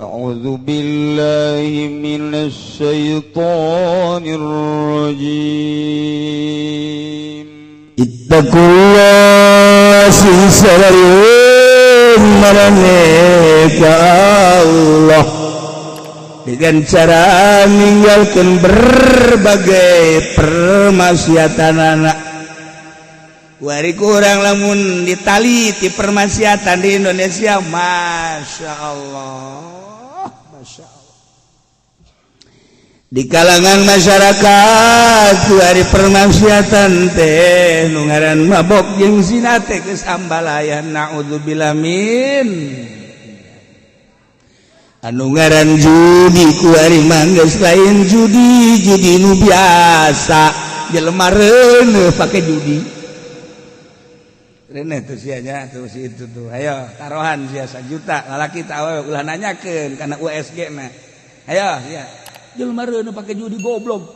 أعوذ بالله من الشيطان الرجيم. Ittaqullah, sing sabarieun maraneh ka Allah dengan cara meninggalkan berbagai permaksiatan. Anak wari kurang lamun ditaliti permaksiatan di Indonesia, Masya Allah, Masya Allah, di kalangan masyarakat hari permaksiatan teh nu ngaran mabok jeung zina teh geus ambalayan, naudzubillah min. Anu ngaran judi kuari mah geus lain judi judi nu biasa, jelema reuneuh pake judi. Rene tuh sia nya tuh, si itu tuh, ayo taruhan sia 1 juta, lalaki tah awewe ulah nanyakeun kana USG na. Ayo sia, jelema reuneuh pake judi, goblok.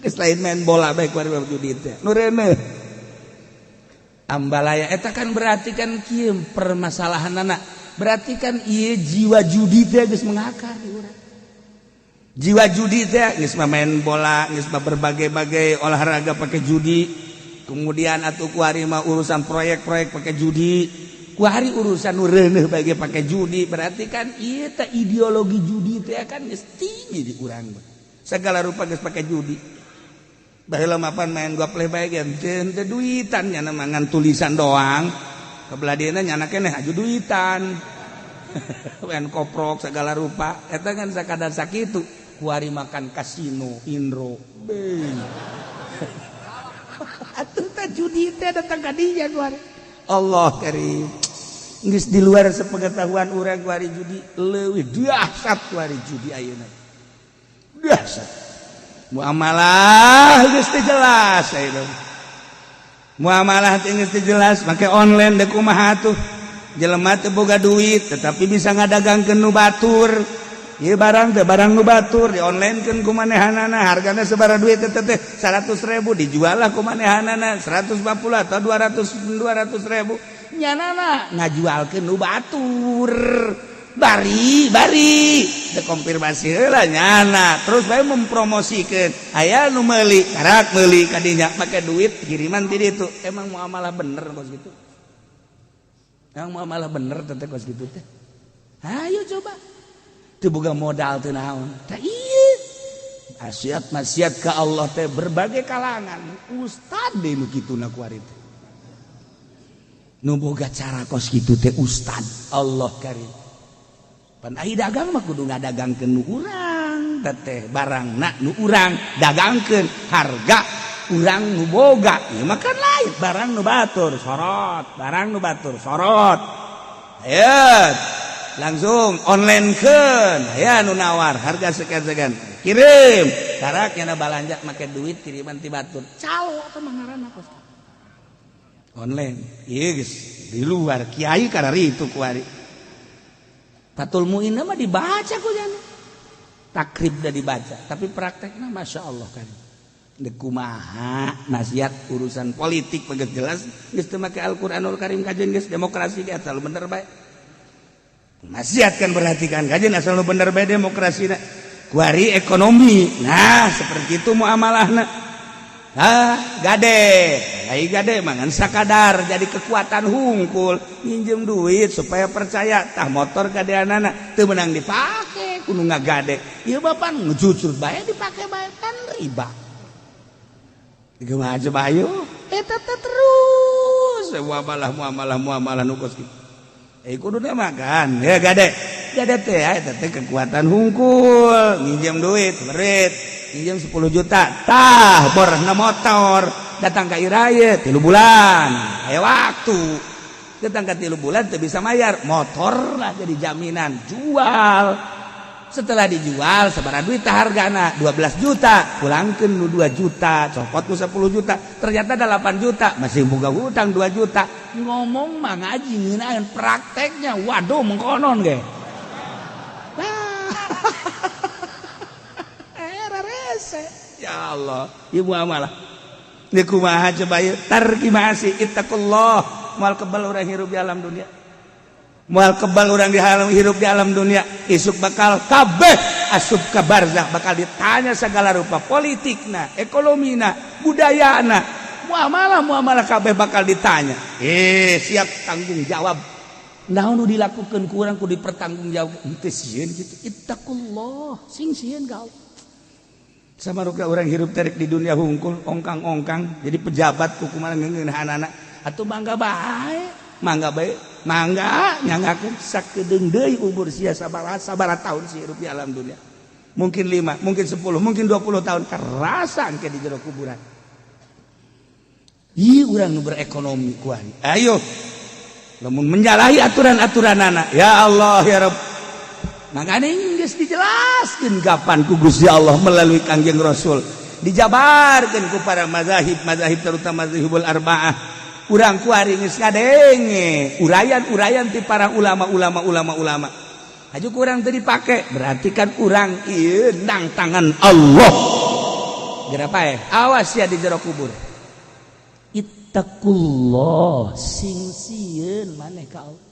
Geus lain main bola bae kuari judi teh nu reuneuh ambalaya eta. Kan berarti kan kieu permasalahanana, berarti kan ieu jiwa judi teh geus mengakar di urang. Jiwa judi teh geus mah main bola, geus mah berbagai-bagai olahraga pakai judi. Kemudian atuh kuari mah urusan proyek-proyek pakai judi, kuari urusan nu reuneuh bae pakai judi. Berarti kan ieu teh ideologi judi teh kan geus tinggi di urang mah. Segala rupa geus pakai judi. Baheula mapan main gapleh bae ge teu teu duitan, nya ngan tulisan doang. Kebelah dieuna nyana keneh aju duitan, main koprok segala rupa eta kan sakadar sakitu. Kuari makan kasino indro be atuh teh judi teh datang ka dinya kuari. Allah karim, geus di luar sepengetahuan urang kuari. Judi leuwih dahsyat kuari, judi ayeuna dahsyat. Muamalah geus teu jelas ayeuna, muamalah teh geus teu jelas, make online deh. Kumaha tuh jelema teu boga duit tetapi bisa ngadagangkeun nu batur? Ieu barang teh barang nu batur di online keun ku manehanana, hargana sabaraha duit teh teh 100.000, dijual lah ku manehanana 150 atau 200 200 ribu. Nyanana ngajualkeun nu batur, bari bari teu konfirmasi heula nyana, terus bae mempromosikeun. Aya nu meuli, karak meuli kadinya make duit kiriman ti ditu. Emang muamalah bener kos gitu? Emang muamalah bener teh kos gitu teh? Ayo coba, teu boga modal, teu naon. Tah ieu maksiat maksiat ka Allah teh berbagai kalangan. Ustad deh nu kitu na kuari teh, nu boga cara kos kitu teh ustad. Allah karim, pan ai dagang mah kudu ngadagangkeun nu urang teh, barangna nu urang dagangkeun, harga urang nu boga. Ieu mah kan lain, barang nu batur sorot, barang nu batur sorot. Ayo langsung online keun, aya nu nawar harga sekian sekian, kirim karak nyana balanja make duit kiriman ti batur. Calo atau mangaranna kos online ieu geus di luar kiai karari itu kuari. Fathul Muin mah dibaca ku jana, Taqrib dah dibaca, tapi prakteknya masya Allah kan. Dek kumaha maksiat urusan politik begitu jelas geus teu make Al-Qur'anul Karim kajian, geus demokrasi ge asal bener bae. Maksiat kan berarti kan kajian asal nu bener bae demokrasi. Kuari ekonomi, nah seperti itu muamalahna. Ah, gade ai gade mangan sakadar jadi kekuatan hungkul, minjem duit supaya percaya. Tah motor gadeanana teu meunang dipake kudu ngagade. Ieu bapak ngejujur bae dipake bae, kan riba. Gimana coba? Ayo eta teh terus muamalah muamalah muamalah nu kos kitu. Eh, kuduna makan ya gade gade teh eta teh kekuatan hungkul. Minjem duit berit, minjem 10 juta, tah borna motor datang ke iraye 3 bulan, aya waktu datang ke 3 bulan teu bisa mayar motor lah, jadi jaminan jual. Setelah dijual sabaraha duit tah hargana? 12 juta, pulangkeun nu 2 juta, copot nu 10 juta, ternyata ada 8 juta, masih boga hutang 2 juta. Ngomong mah ngaji ngeunaheun, prakteknya waduh mengkonon ge. Era rese. Ya Allah, ieu muamalah. Ieu kumaha coba ieu? Tarki masih ittaqullah, moal kebal urang hirup di alam dunia. Moal kebal urang di alam, hirup di alam dunia. Isuk bakal kabeh asup ka barzakh, bakal ditanya segala rupa, politikna, ekonomina, budayana, muamalah, muamalah, kabeh bakal ditanya. Siap tanggung jawab. Naon nu dilakukan kurang ku dipertanggung jawab. Henteu sieun kitu. Ittaqullah, sing sieun ka Allah. Sama ruka orang hirup tarik di dunia hungkul ongkang-ongkang jadi pejabat, ku kumaha ngeuneunahanana atuh. Mangga bae, mangga bae, mangga nyanggakeun sakedeung deui umur sia. Sabaraha sabaraha tahun sia hirup di alam dunia? Mungkin 5, mungkin 10, mungkin 20 tahun. Kerasa engke di jero kuburan. Ih, urang nu berekonomi kuari, ayo lamun menyalahi aturan-aturan anak, ya Allah, ya Rabb. Makanya geus dijelaskeun kapan ku Gusti Allah melalui Kangjeng Rasul, dijabarkeun ku para mazahib mazahib, terutama mazahibul arba'ah. Urang kuari geus ngadenge uraian-uraian ti para ulama-ulama, ulama-ulama. Haju kurang teu dipake, berarti kan urang ieu nang tangan Allah. Geura paeh, awas ya di jero kubur. Ittaqullah, sing sieun maneh ka Allah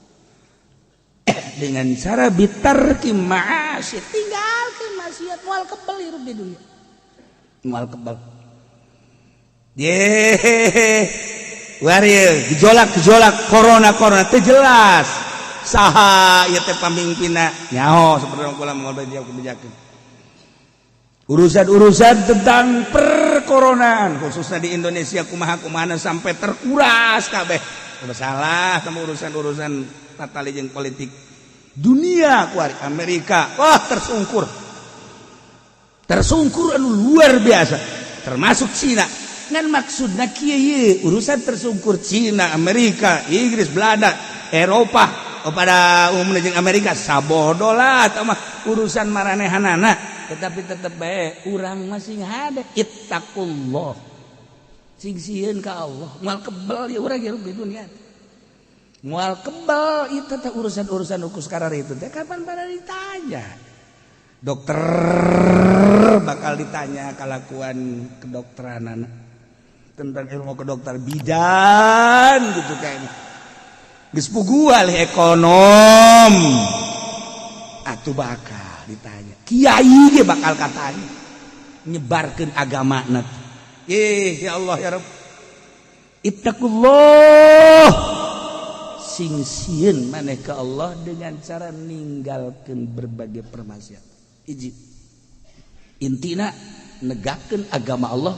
dengan cara bitarki ma'asi, tinggalkan maksiat. Moal kebal hirup di dunia, moal kebal. Ye, wari gejolak-gejolak corona, corona teu jelas saha ieu teh pamimpinna, nyaho seperti kula mau kebijakan urusan-urusan tentang perkoronaan, khususnya di Indonesia, kumaha kumaha sampai terkuras kabeh. Salah sama urusan-urusan tata jeung politik dunia kuari. Amerika, wah, tersungkur, tersungkur anu luar biasa, termasuk Cina. Ngan maksudna kieu, urusan tersungkur Cina, Amerika, Inggris, Belanda, Eropa, oh, pada umumnya jeung Amerika sabodo lah mah urusan maranehanana, tetapi tetep bae urang masih ada ittaqullah, sing sieun ka Allah. Moal kebal ya urang hirup di dunia, moal kebal itu teh urusan-urusan ukus karar itu teh. Kapan pada ditanya dokter, bakal ditanya kelakuan kedokteran anak, tentang ilmu kedokter, bidan gitu kayaknya. Geus puguh ahli ekonom atuh bakal ditanya, kiai ge bakal katanya nyebarkeun agama. Ya Allah, ya Rabb, ittaqullah, sing sieun maneh ka Allah dengan cara ninggalkeun berbagai permaksiatan. Hiji intina, negakkeun agama Allah,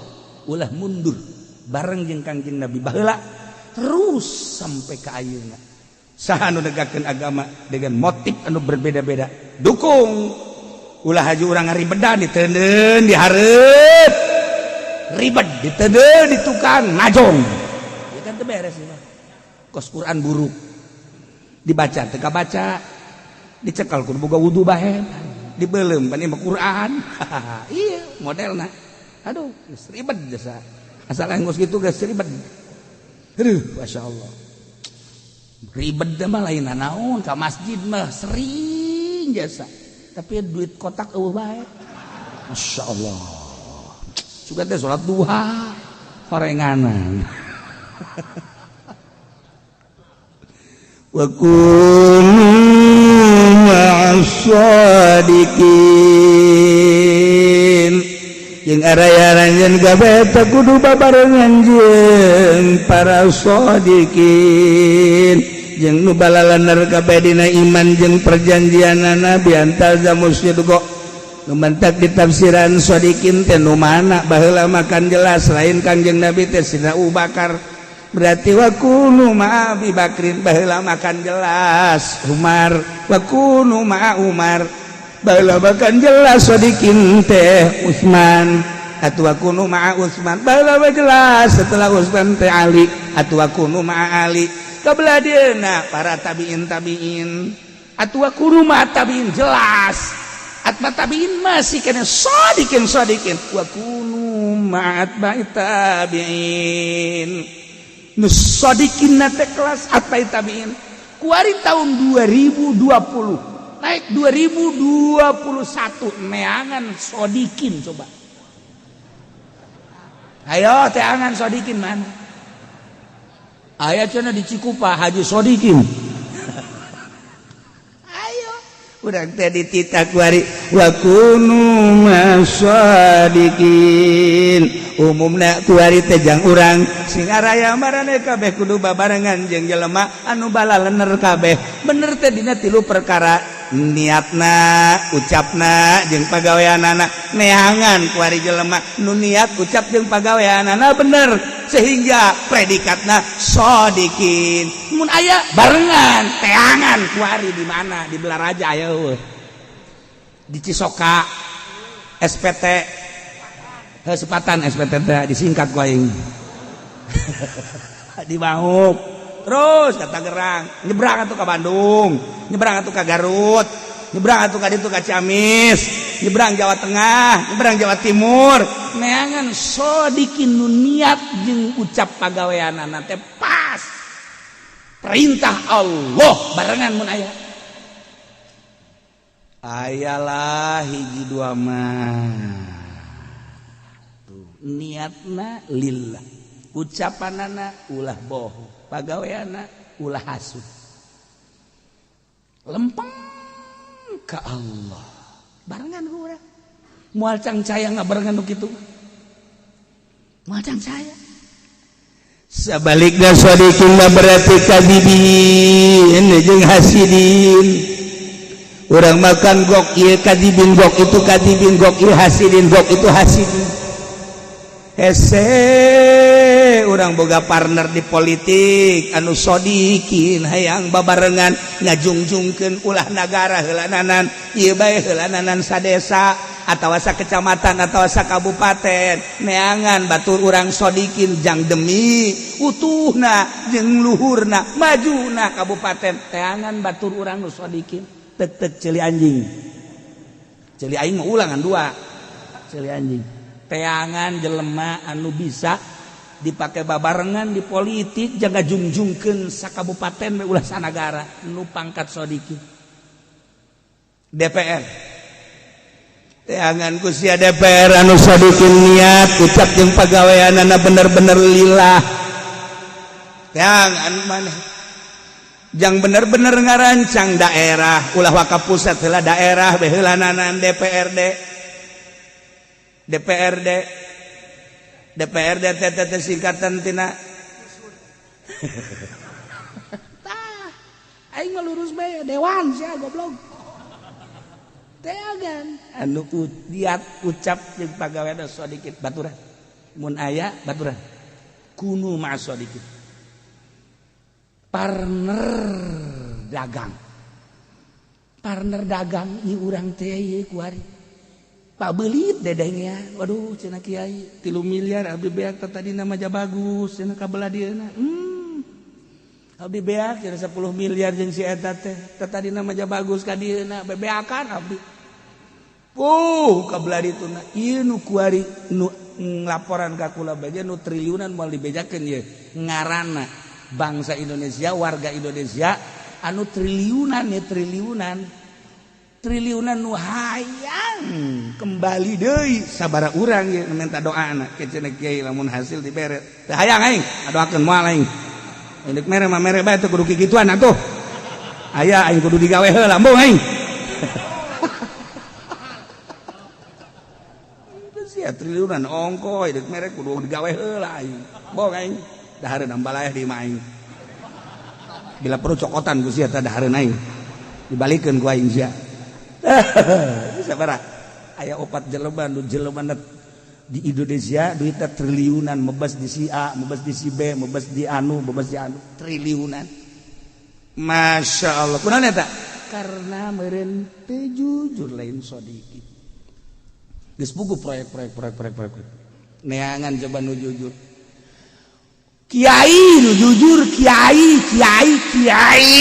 ulah mundur bareng jeung Kangjeng Nabi baheula terus sampai ke ayeuna. Saha anu negakkeun agama dengan motif anu berbeda-beda, dukung. Ulah haji urang ngaribedan diteundeun di hareup, ribet diteundeun di tukang najong, ya kan teu beres ya. Kos Quran buruk dibaca teu baca, dicekal kudu boga wudu bae, dibeuleum pan mah Quran. Iya, modelna aduh geus ribet jasa, asal geus kitu geus ribet. Aduh, Masya Allah, ribet mah lain naon, ka masjid mah sering jasa, tapi duit kotak eueuh bae. Masya Allah, suka teh salat duha horenganan. Wa kunu ma'as shadiqin, jeung araya aranjeun kabeh teh kudu babarengan jeung para shadiqin, jeung nu balalaner kabeh dina iman jeung perjanjianana. Bi an talzamus sidqa, nu mantak ditafsiran shadiqin teh nu mana baheula makan jelas lain Kangjeng Nabi teh, Sidna Abu Bakar, berarti wa kunu ma'a Abi Bakrin. Baheula makan jelas Umar, wa kunu ma'a Umar. Baheula makan jelas shadiqin teh Utsman, atuh wa kunu ma'a Utsman. Baheula jelas setelah Utsman teh Ali, atuh wa kunu ma'a Ali. Kabelah dieuna para tabiin tabiin, atuh wa kunu ma'a tabiin. Jelas atba tabiin masih kena shadiqin shadiqin, wa kunu ma'a atba'i tabiin. Nu shadiqin teh kelas atba'i tabiin. Kuari tahun 2020 naik 2021, neangan shadiqin coba, ayo teangan shadiqin mana. Aya cenah di Cikupa, Haji Sodikin. Urang teh dititah kuari wa kunu masadiqin. Umumna kuari teh jang urang sing araya marane kabeh kudu babarengan jeung jelema anu balalener kabeh. Bener teh dina tilu perkara, niatna, ucapna, jeung pagaweanana. Neangan kuari jelema nu niat, ucap, jeung pagaweanana bener sehingga predikatna sodikin. Mun aya barengan, teangan kuari. Di mana? Di Belaraja aya eueuh? Di Cisoka SPT. Heuh, sepatan SPT teh disingkat ku aing. Di Mauk terus ke Tangerang, nyebrang atuh ke Bandung, nyebrang atuh ke Garut, nyebrang atuh ka ditu ka Ciamis, nyebrang Jawa Tengah, nyebrang Jawa Timur. Neangan sodikin nu niat jeung ucap pagaweanana teh pas perintah Allah. Barengan mun aya, ayalah hiji dua mah. Tuh, niatna lillah, ucapanana ulah bohong, pagaweana ulah hasud, lempeng ke Allah. Barengan ku urang moal cangcaya nggak barengan nu kitu, moal cangcaya. Sebaliknya sodikin mah berarti kadibin jeung hasidin. Urang makan gok ieu kadibin, gok itu kadibin, gok ieu hasidin, gok itu hasidin. Hese urang boga partner di politik anu sodikin, hayang babarengan ngajungjungkeun ulah nagara heulananan ieu bae, heulananan sadesa atawa kecamatan atau kabupaten. Neangan batur urang sodikin jang demi utuhna jeung luhurna majuna kabupaten. Teangan batur urang nu sodikin. Tek tek ceuli anjing, ceuli aing mau ulangan dua ceuli anjing. Teangan jelema anu bisa dipakai babarengan di politik, jaga jungjungkeun sakabupaten, ulah sanagara, nu pangkat sodikin. DPR, teangan ku sia DPR anu sodikin, niat, ucap, jeung pagaweanana bener-bener lillah. Teangan maneh jang bener-bener ngarancang daerah, ulah waka pusat heula, daerah bae heulananan. DPRD, DPRD, DPRD TTT singkatan tina. Tah, aing mah lurus bae, dewan sia goblok. Teangan anu niat, ucap, jeung pagawean sadikin. Baturan mun aya, baturan kunu ma'as sadikin. Partner dagang, partner dagang ieu urang teh ieu kuari Pak belit dedengnya. Waduh, cenah kiai, 3 miliar abdi beak tadi nama bagus cenah ka belah dieuna. Abdi beak cenah 10 miliar jeung si eta teh tadi nama bagus ka dieuna, bebeakan abdi. Puh, ka belah dituna ieu nu kuari nu nglaporan ka kula bae nu triliunan moal dibejakeun ieu ngaranna bangsa Indonesia, warga Indonesia anu triliunan ya, triliunan, triliunan nu hayang kembali deui sabara urang ye minta doa anak ke cenah kiai, lamun hasil dibere teu hayang aing ngadoakeun, moal aing. Indek mere mah mere bae, teu kudu kikituan atuh. Aya aing kudu digawe heula, embung aing. Sia triliunan ongko indek mere kudu digawe heula aing. Bohong aing. Dahareun ambalayah di imah aing. Bila perlu cokotan ku sia teh dahareun aing. Dibalikeun ku aing sia. Sabaraha? Aya opat jelema nu jelema di Indonesia duitnya triliunan, mebas di si A, mebas di si B, mebas di anu, mebas di anu, triliunan. Masya Allah. Kunaon eta? Karena meureun teu jujur, lain sodikin. Geus puguh proyek, proyek, proyek, proyek, proyek. Neangan coba nu jujur. Kiai nu jujur, kiai, kiai, kiai.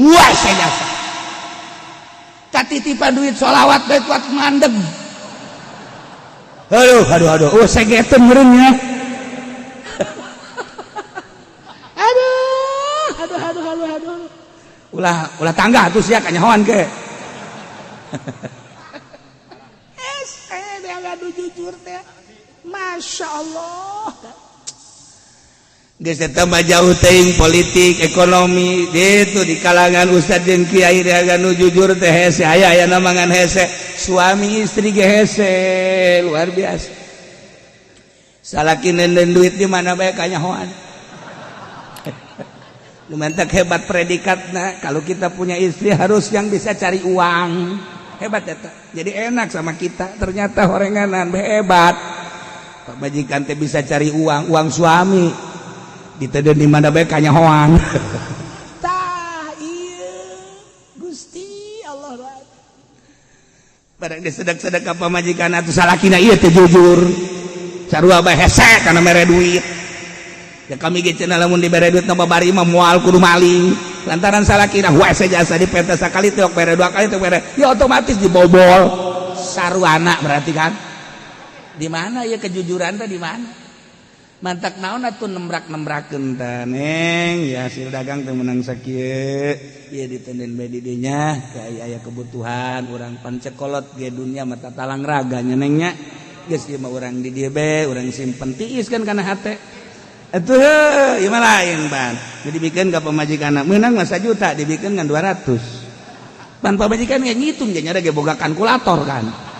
Wah, saya jasa. Katitipan duit sholawat bae kuat mandeg. Aduh, aduh, aduh. Oh, segeteun meureun nya. Aduh, aduh, aduh, aduh, aduh. Ulah ulah tangga atuh sia kanyahoan ke. Es, dia ngadu jujur teh. Masya Allah. Geus eta mah jauh teuing politik ekonomi itu di kalangan ustad jeung kiai nu jujur teh hese, aya aya mangan hese, suami istri ge hese luar biasa. Salaki nenden duit di mana bae kanyahoan. Nu mantak hebat predikatna, kalau kita punya istri harus yang bisa cari uang. Hebat eta. Jadi enak sama kita, ternyata horenganan hebat. Pamajikan teh bisa cari uang, uang suami diteden di mana bae kanyahoan. Tah ieu Gusti Allah, barang disedak-sedak ka pamajikan atuh salakina ieu teh jujur. Sarua bae hese kana mere duit. Ya kami ge cenah lamun dibere duit na babari mah moal kudu maling. Lantaran salakina hese jasa dipenta sakali teh bere, dua kali teh bere, ya otomatis dibobol. Saruana berarti kan. Di mana ya kejujuran teh di mana? Mantak naon atuh nembrak-nembrakeun teh, Neng, ya hasil dagang teh menang sakieu. Ieu ditenden bae di dinya, aya aya kebutuhan urang pan cekolot ge dunya mata talang raga nya, Neng, nya. Geus ieu mah urang di dieu bae, urang simpen tiis kan kana hate. Atuh ieu mah lain ban. Jadi dibikeun ka pamajikanna meunang mah sajuta, dibikeun ngan 200. Pan pamajikan ge ngitung ge nya ge boga kalkulator kan.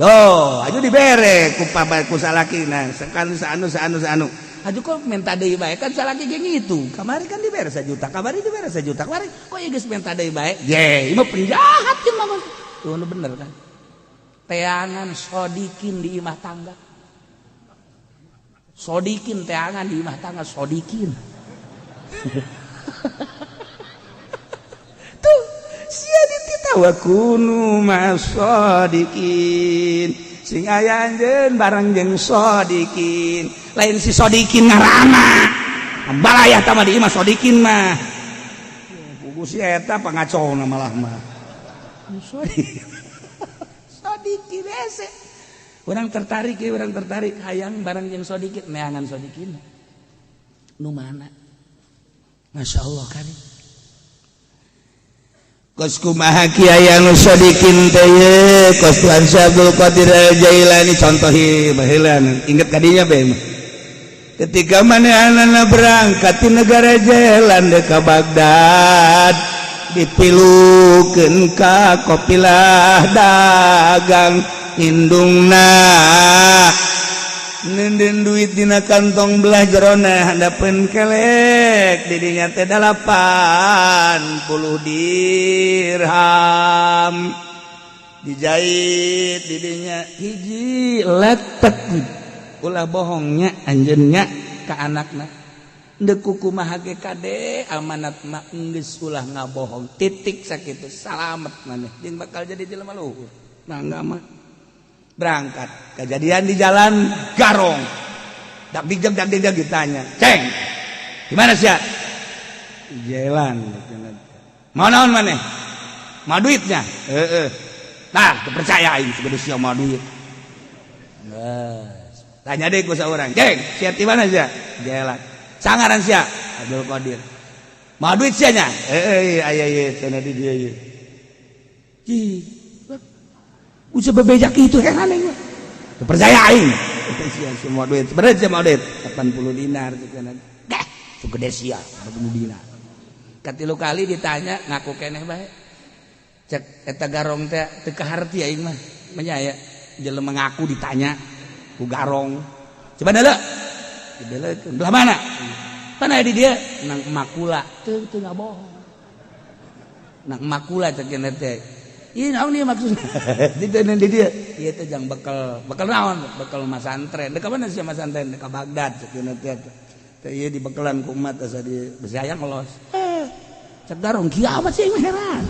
Oh, aju dibere ku ku salakina, sekan saanu saanu saanu. Aju kok minta deui bae, kan salaki ge ngitung. Kamari kan dibere sajuta, kamari dibere sajuta, kamari kok ieu geus minta deui bae? Ye, ieu mah penjahat ieu mah. Tuh nu bener kan. Teangan sodikin di imah tangga. Sodikin teangan di imah tangga sodikin. Tuh sia dititah wa kunu masodikin, sing aya anjeun bareng jeung sodikin. Lain si sodikin ngaranna balayah tah di imah sodikin mah pugu si eta pangacona malah mah sodikin hese. Urang tertarik ya, urang tertarik hayang bareng jeung sodikin, neangan sodikin nu mana. Masya Allah kan. Kos kumaha kiai anu sodikin teh ye, kos Tuhan Syekh Abdul Qadir Al Jailani contohi baheula inget kadinya bae mah. Ketika manehanana berangkat di negara jalan ka Baghdad, dipilukeun ka kopilah dagang, indungna nenden duit dina kantong belah jerona handapeun kelek didinya teh 80 dirham, dijahit didinya hiji letek. Ulah bohongnya anjeunnya ka anakna, deuk kumaha ge kade amanat mah geus ulah ngabohong titik. Sakitu salamet maneh jeung bakal jadi jelema luhur. Mangga mah berangkat, kejadian di jalan garong dak dijeg dak dijeg, ditanya, "Ceng, gimana sih ya?" "Jalan." "Mau naon maneh? Mau duitnya?" "Heeh." "Nah, percaya aing segede sia mau duit." Tanya deh ku seorang, "Ceng, sia di mana sia?" "Jalan." "Sangaran sia?" "Abdul Qadir." "Mau duit sia nya?" "Heeh, aya ieu cenah di dieu ieu." Ih, usah bebejak itu, heran aing mah. Percaya aing. Sia semua duit. Sebenarnya sia mau duit 80 dinar cenah. Dah, segede sia 80 dinar. Katilu kali ditanya ngaku keneh bae. Cek eta garong teh teu kaharti aing mah. Manya aya jelema ngaku ditanya ku garong. Coba deuleu. Dideleukeun. Belah mana? Mana di dia? Nang makula. Teu teu ngabohong. Nang makula cek teh. Iya, naon ieu maksudna? Di dia. Ieu teh jang bekal, bekal naon? Bekal masantren. Deka mana sih masantren? Deka Baghdad cek teh. Teh ieu dibekalan ku umat asa di besi hayang los. Eh, cek garong kieu amat sih heran.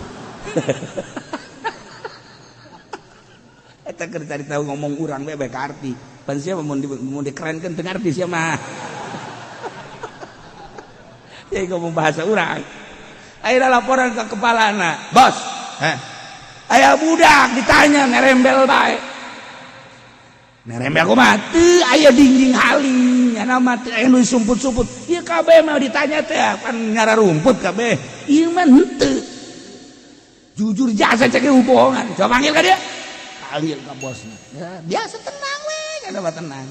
Eta keur cari tahu ngomong urang bae bae kaarti. Pan sia mun dikerenkeun teu ngarti sia mah. Ya ngomong bahasa urang. Akhirnya laporan ke kepalana, "Bos, heh. Aya budak ditanya nerembel bae." Nerembel kumaha? Teu aya dinding haling, nya mah teu aya nu sumput-sumput. Ieu kabeh mah ditanya teh pan nyara rumput kabeh. Ieu mah henteu. Jujur jasa cek bohongan. Coba panggil ka dia. Panggil ka bosna. Ya, biasa tenang we, nya mah tenang.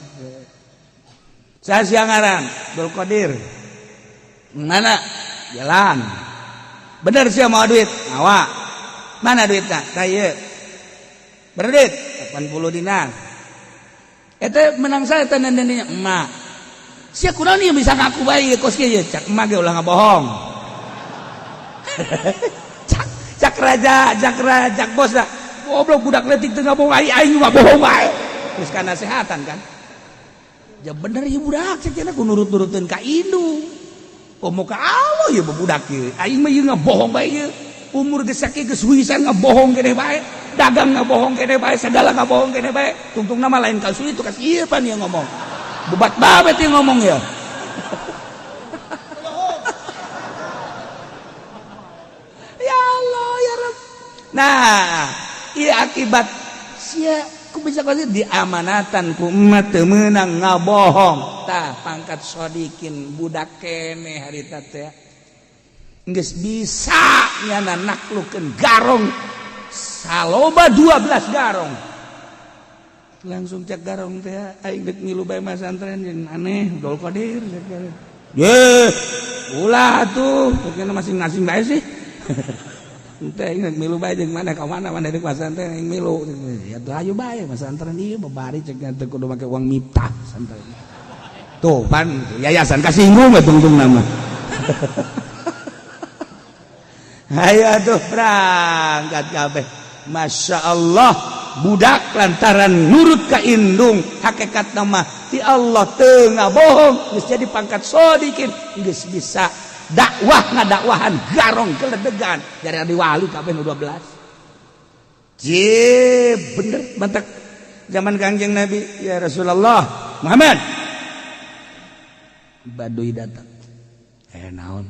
Saya siang ngaran Abdul Qadir. Mana? Jalan. Bener sih mau duit? Mawa. Mana duitnya? Tah ieu. Berduit 80 dinar. Eta menang saya teh neneknya emak. Sia kunaon ieu bisa ngaku bae kos kieu? Cak emak ge ulah ngabohong. Cak cak raja, cak raja, cak bos lah. Goblok budak leutik teu ngabohong aing aing mah bohong bae. Terus kana sehatan kan? Ya bener ieu budak cek cenah ku nurut-nuruteun ka indung. Komo ka Allah ieu budak ieu. Aing mah ieu ngabohong bae ieu. Umur geus sakieu geus huisan ngabohong keneh bae. Dagang ngabohong keneh bae, segala ngabohong keneh bae. Tungtung nama lain kasus itu kasih ieu pan ieu ngomong. Bebat babet ieu ngomong ya. Ya Allah ya Rabb. Nah, ieu akibat sia ku bisa kau diamanatan ku emak teu meunang ngabohong. Tah pangkat sodikin budak keneh harita teh. Geus bisa nyana naklukeun garong saloba 12 garong. Langsung cek garong teh aing deuk ngilu bae masantren jeung aneh Abdul Qadir cek garong. Ye, ulah atuh, kena masing-masing bae sih. Teh aing deuk milu bae jeung mana ka mana mana deuk masantren aing milu. Ya tuh ayo bae masantren ieu babari cek teu kudu make uang miftah santren. Tuh pan yayasan kasinggung we tungtung nama. Ayo atuh berangkat kabeh. Masya Allah budak lantaran nurut ka indung hakikat nama ti Allah teu ngabohong geus jadi pangkat sodikin geus bisa dakwah ngadakwahan garong keledegan dari adi wali kabeh nu 12. Je bener mantak zaman Kangjeng Nabi ya Rasulullah Muhammad Baduy datang naon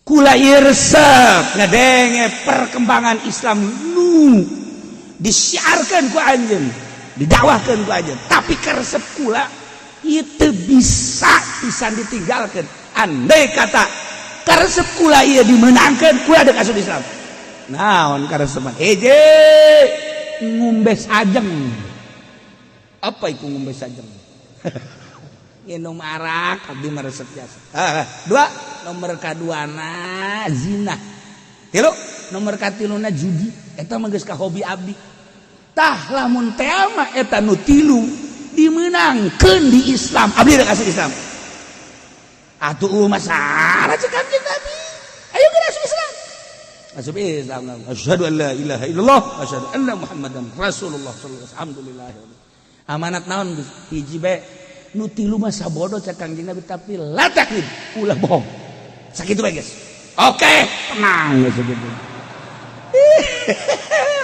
kula irsek ngedenge perkembangan Islam nu disiarkan ku anjeun didakwahkeun ku anjeun tapi karesep kula itu bisa pisan ditinggalkan andai kata karesep kula ieu dimenangkeun kula deuk asup Islam naon karesepan hiji ngumbe sajeng apa iku ngumbe sajeng minum arak abdi mah resep jasa. Dua nomor kaduana zina tilu nomor katiluna judi eta mah geus ka hobi abdi tah lamun teh mah eta nu tilu dimenangkeun di Islam abdi rek asup Islam atuh masalah cek Kanjeng Nabi ayo geus asup Islam asup Islam asyhadu an la ilaha illallah asyhadu anna muhammadan rasulullah sallallahu alaihi wasallam alhamdulillah amanat naon hiji bae nu tilu mah sabodo cek Kangjeng Nabi tapi la taklid ulah bohong sakitu bae guys oke tenang geus sakitu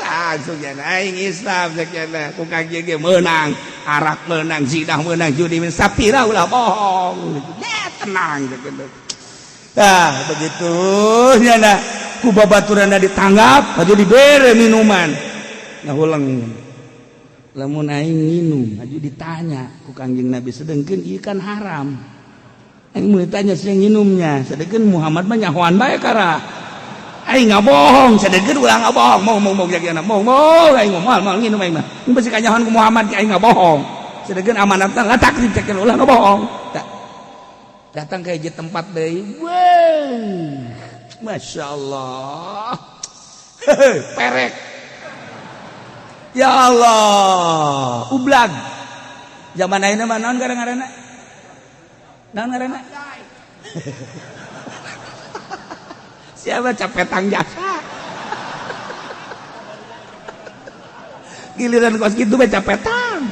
langsung ya aing Islam cek cenah ku Kangjeng ge meunang arak meunang zina meunang judi meunang sapira ulah bohong ya tenang cek cenah tah begitu nya nah ku babaturanna ditanggap atuh dibere minuman ngahuleng lamun aing minum aju ditanya ku Kangjeng Nabi sedengkeun ieu kan haram aing mun ditanya sing nginumnya sedengkeun Muhammad mah nyahoan bae kara aing ngabohong sedengkeun ulah ngabohong mau mau mau jagana mau mau aing moal moal nginum aing mah mun bisi kanyahoan ku Muhammad aing ngabohong sedengkeun amanatna la takrib cekeun ulah ngabohong datang ke hiji tempat deui weh Masya Allah perek ya Allah ublag zaman ayeuna mah naon ngaranna naon ngaranna siapa capetang jasa giliran kos kitu bae capetang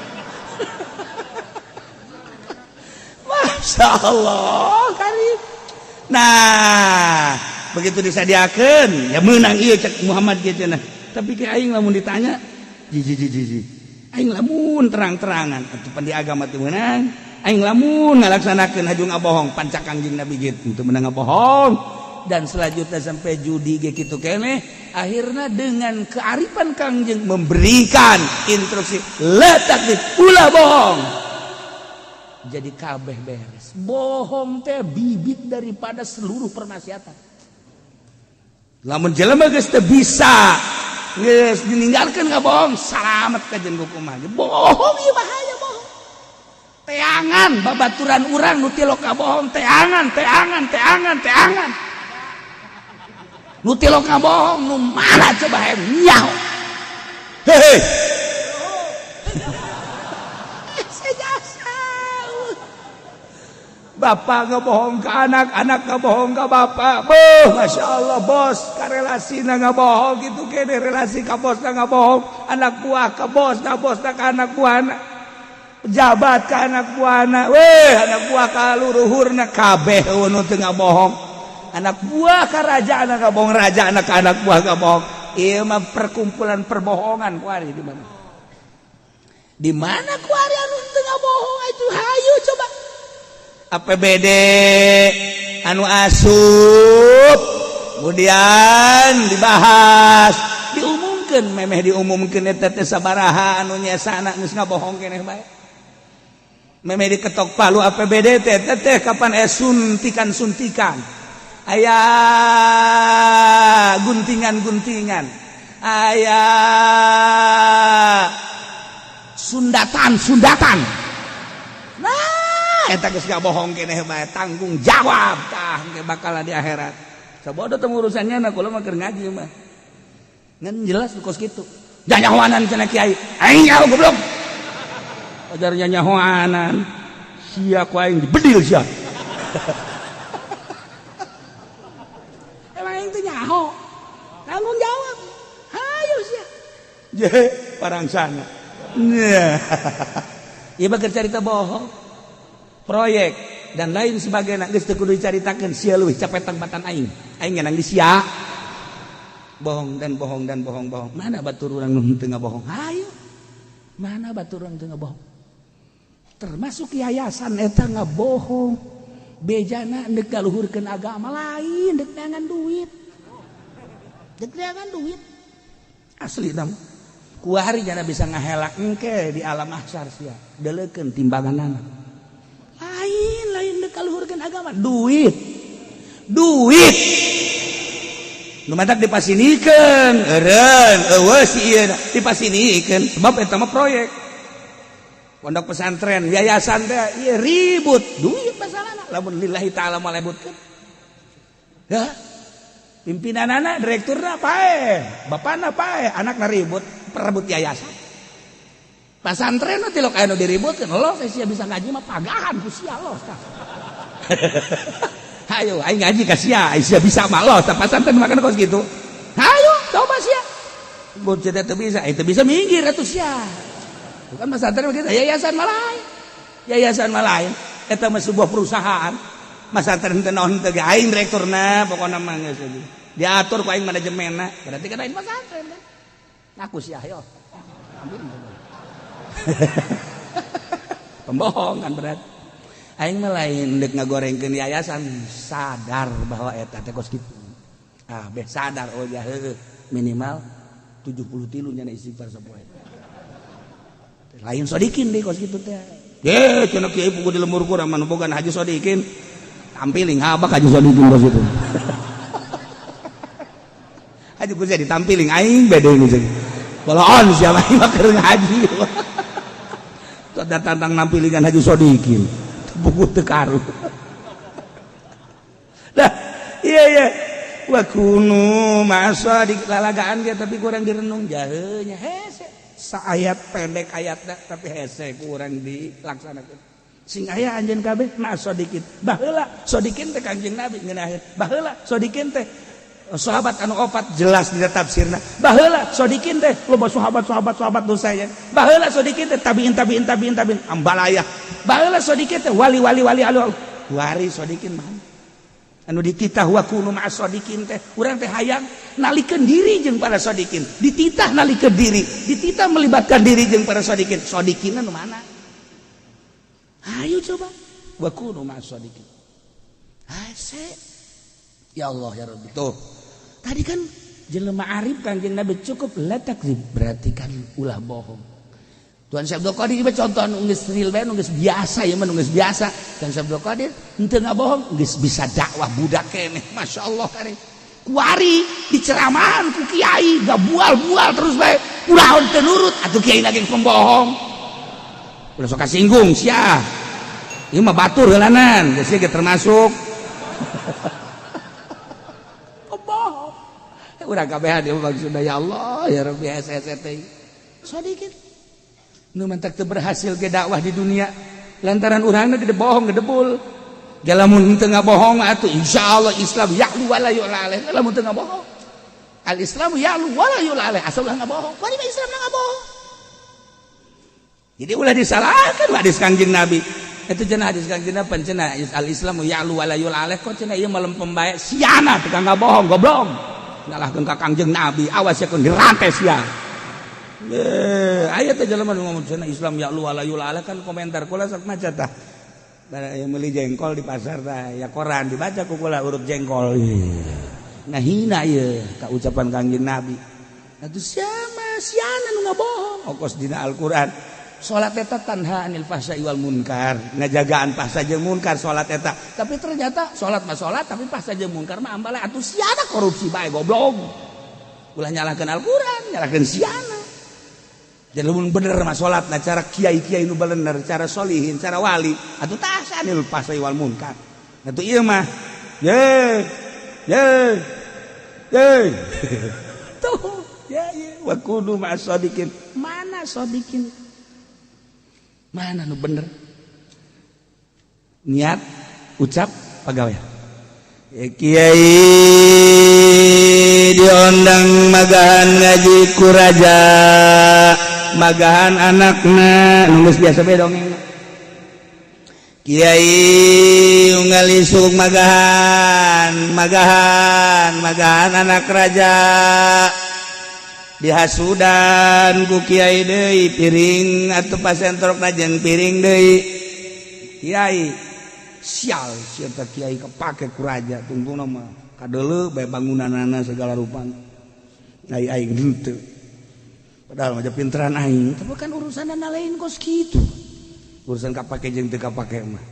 Masya Allah karim nah begitu disadiakeun ya meunang ieu cek Muhammad kieu cenah tapi ke aing lamun ditanya jiji aing lamun terang-terangan atuh pan di agama teu meunang aing lamun ngalaksanakeun haju ngabohong pancak Kangjeng Nabi gitu teu meunang ngabohong dan selanjutnya sampai judi ge kitu keneh akhirnya dengan kearifan Kangjeng memberikan instruksi la taklid ulah bohong jadi kabeh beres bohong teh bibit daripada seluruh permaksiatan lamun jelema geus teu bisa geus ditinggalkeun ngabohong salamet ka jeung hukuman bohong ieu bahaya bohong Teangan babaturan urang nu tilok bohong, teangan, teangan, teangan, teangan. Nu tilok bohong nu mana coba hayang nyaho. Hehe. Sejasa. Bapak ngebohong ke anak, anak ngebohong ke bapak. Boh, masya Allah bos, karelasi na ngebohong gitu kene, relasi ka bos na ngebohong, anak buah ke bos, na bos na ke anak buah na, pejabat ke anak buah na, weh anak buah ka luruhurna kabeh nu teu ngabohong. Anak buah ka raja anak ngabohong, raja anak ka anak buah ngabohong. Ieu mah perkumpulan perbohongan kuari di mana? Di mana kuari anu teu ngabohong itu, hayu coba. APBD anu asup kemudian dibahas, diumumkan, memeh diumumkan eta teh sabaraha anu nyesana geus ngabohong keneh bae. Memeh diketok palu APBD teh teh kapan suntikan suntikan, aya guntingan-guntingan, aya sundatan-sundatan. Nah, eta geus bohong keneh bae, tanggung jawab tah engke bakal di akhirat. Sabodo teh urusannya na, kula mah keur ngaji mah. Ngan jelas kos kitu. Nyanyahoanan cenah kiai. Aing nyaho goblok. Ajar nyanyahoanan. Sia ku aing dibedil sia. Emang aing teh nyaho. Tanggung jawab. Hayu sia. Je parangsana. Ieu mah keur carita bohong. Proyek dan lain sebagainya geus teu kudu dicaritakeun, sia leuwih capetang batan aing. Aing ngenang di sia. Bohong dan bohong dan bohong bohong. Mana batur urang nu teu ngabohong? Hayu. Mana batur urang teu ngabohong? Termasuk yayasan eta ngabohong. Bejana deuk ngaluhurkeun agama lain, deuk neangan duit. Deuk neangan duit. Asli tam. Kuari jana bisa ngahelak engke di alam mahsyar sia. Deleukeun timbanganana. Lain lain dek kaluhurkeun agama, duit duit nu matak dipasinikeun eureun eueuh si ieu dipasinikeun sebab eta mah proyek pondok pesantren yayasan teh ieu ribut duit masalahna. Lamun lillahi taala mah lebutkeun ya pimpinanana, direkturna pae, bapana pae, anakna ribut perebut yayasan pasantren mah tilok aya nu diributkeun. Los sia bisa ngaji mah pagahan ku sia, los tah. Hayo aing ngaji ka sia, sia bisa mah los tah, pasantren makan kos kitu. Hayo coba sia bocah teh bisa, itu bisa minggir atuh sia. Bukan pesantren begitu, yayasan mah lain, yayasan mah lain, eta mah sebuah perusahaan. Pesantren teh naon teh, aing direkturna, pokona mah geus diatur ku aing manajemenna, berarti kan lain pesantren kan. Aku sia, ayo ambil. Pembohong kan berat. Aing mah lain deuk ngagorengkeun yayasan, sadar bahwa eta teh kos kitu. Ah beh sadar, oh ya heueuh, minimal 73 nya istighfar sapoe. Lain sodikin deh kos kitu teh. Ye cenah kiai pugu di lembur kurang mah boga Haji Sodikin. Tampiling habak Haji Sodikin kos kitu. Haji ku ditampiling aing bede geus. Boloon siapa mah keur ngaji. Datang nampilingan Haji Sodikin. Buku teu karu. Dah, iya iya. Wa kunu ma'as lalagaan dia tapi kurang direnung jahenya hese. Saayat pendek ayatna tapi hese kurang dilaksanakeun. Sing aya anjeun kabeh ma'as sodikin. Baheula sodikin teh Kanjeng Nabi ngeunaheun. Baheula sodikin teh sahabat anu opat jelas di tafsirna. Baheula sodikin teh loba sahabat sahabat sahabat dosa ya. Baheula sodikin teh tabiin tabiin tabiin tabiin ambalaya. Baheula sodikin teh wali wali wali alu wari sodikin mah anu dititah wa kunu ma'as sodikin teh urang teh hayang nalikeun diri jeung para sodikin, dititah nalikeun diri, dititah melibatkan diri jeung para sodikin. Sodikin anu mana, ayo coba wa kunu ma'as sodikin. Hese ya Allah ya Rabbi. Tuh tadi kan jelema arif Kanjeng Nabi cukup la takzib, berarti kan ulah bohong. Tuan Syekh Abdul Qadir ieu contoh nu geus real bae, nu geus biasa, ieu mah nu geus biasa. Tuan Syekh Abdul Qadir henteu ngabohong, geus bisa dakwah budak keneh, Masya Allah. Kare kuari diceramahan ku kiai gabual-bual terus bae, ulah teu nurut atuh kiai lagi pembohong, ulah sok kasinggung sia. Ieu mah batur heulanan, geus ge termasuk. Oh, bohong. Urang kabehan ieu maksudna, ya Allah, ya Rabbi, hese teh. Sadikin. Nu mantak teu berhasil ge dakwah di dunia lantaran urangna gede bohong, gedebul. Lamun teu ngabohong atuh insyaallah Islam ya'lu wala yu'la alaih. Lamun teu ngabohong. Al Islamu ya'lu wala yu'la alaih. Asal ulah ngabohong. Wali mah Islam ngabohong. Jadi ulah disalahkan hadis Kangjeng Nabi. Itu cenah hadis Kangjeng Nabi cenah al Islamu ya'lu wala yu'la alaih, kok cenah ieu melempem bae siana tukang ngabohong goblok. Nyalahkeun ka Kangjeng Nabi, awas ya kun dirantai sia. Eh, aya teh jelema nu ngomong cenah Islam ya'lu wala yu'la alaih, kan komentar kula sok maca tah. Aya meuli jengkol di pasar tah, ya koran dibaca ku kula urut jengkol. Ngahina ieu ka ucapan Kangjeng Nabi. Atuh siapa siana nu ngabohong? Okos dina Al-Qur'an. Salat eta tanha anil fahsya'i wal munkar, ngajagaan fahsya jeung munkar salat eta. Tapi ternyata salat mah salat, tapi fahsya jeung munkar mah ambala, atuh siana korupsi bae goblok. Ulah nyalahkeun Al-Qur'an, nyalahkeun siana. Jadi lamun bener mah salat nah cara kiai-kiai nu bener, cara solihin, cara wali, atuh tah anil fahsya'i wal munkar. Atuh ieu mah ye ye ye. Tuh, ya ya wa kunu ma'as shodiqin. Mana shodiqin? Mana nu bener? Niat, ucap, pegawai. Ya, kiai diondang magahan ngaji ku raja, magahan anakna nulis biasa be dongeng. Kiai unggal isuk magahan, magahan, magahan anak raja. Dihasudan ku kiai deui piring atuh pasentrok jeung piring deui. Kiai sial sia, kiai kepake ku raja, tungtungna mah kadeuleu bae bangunanana segala rupa. Ai aing henteu. Padahal mah pinteran aing, tapi kan urusanna lain kos kitu. Urusan kapake jeung teu kapake mah.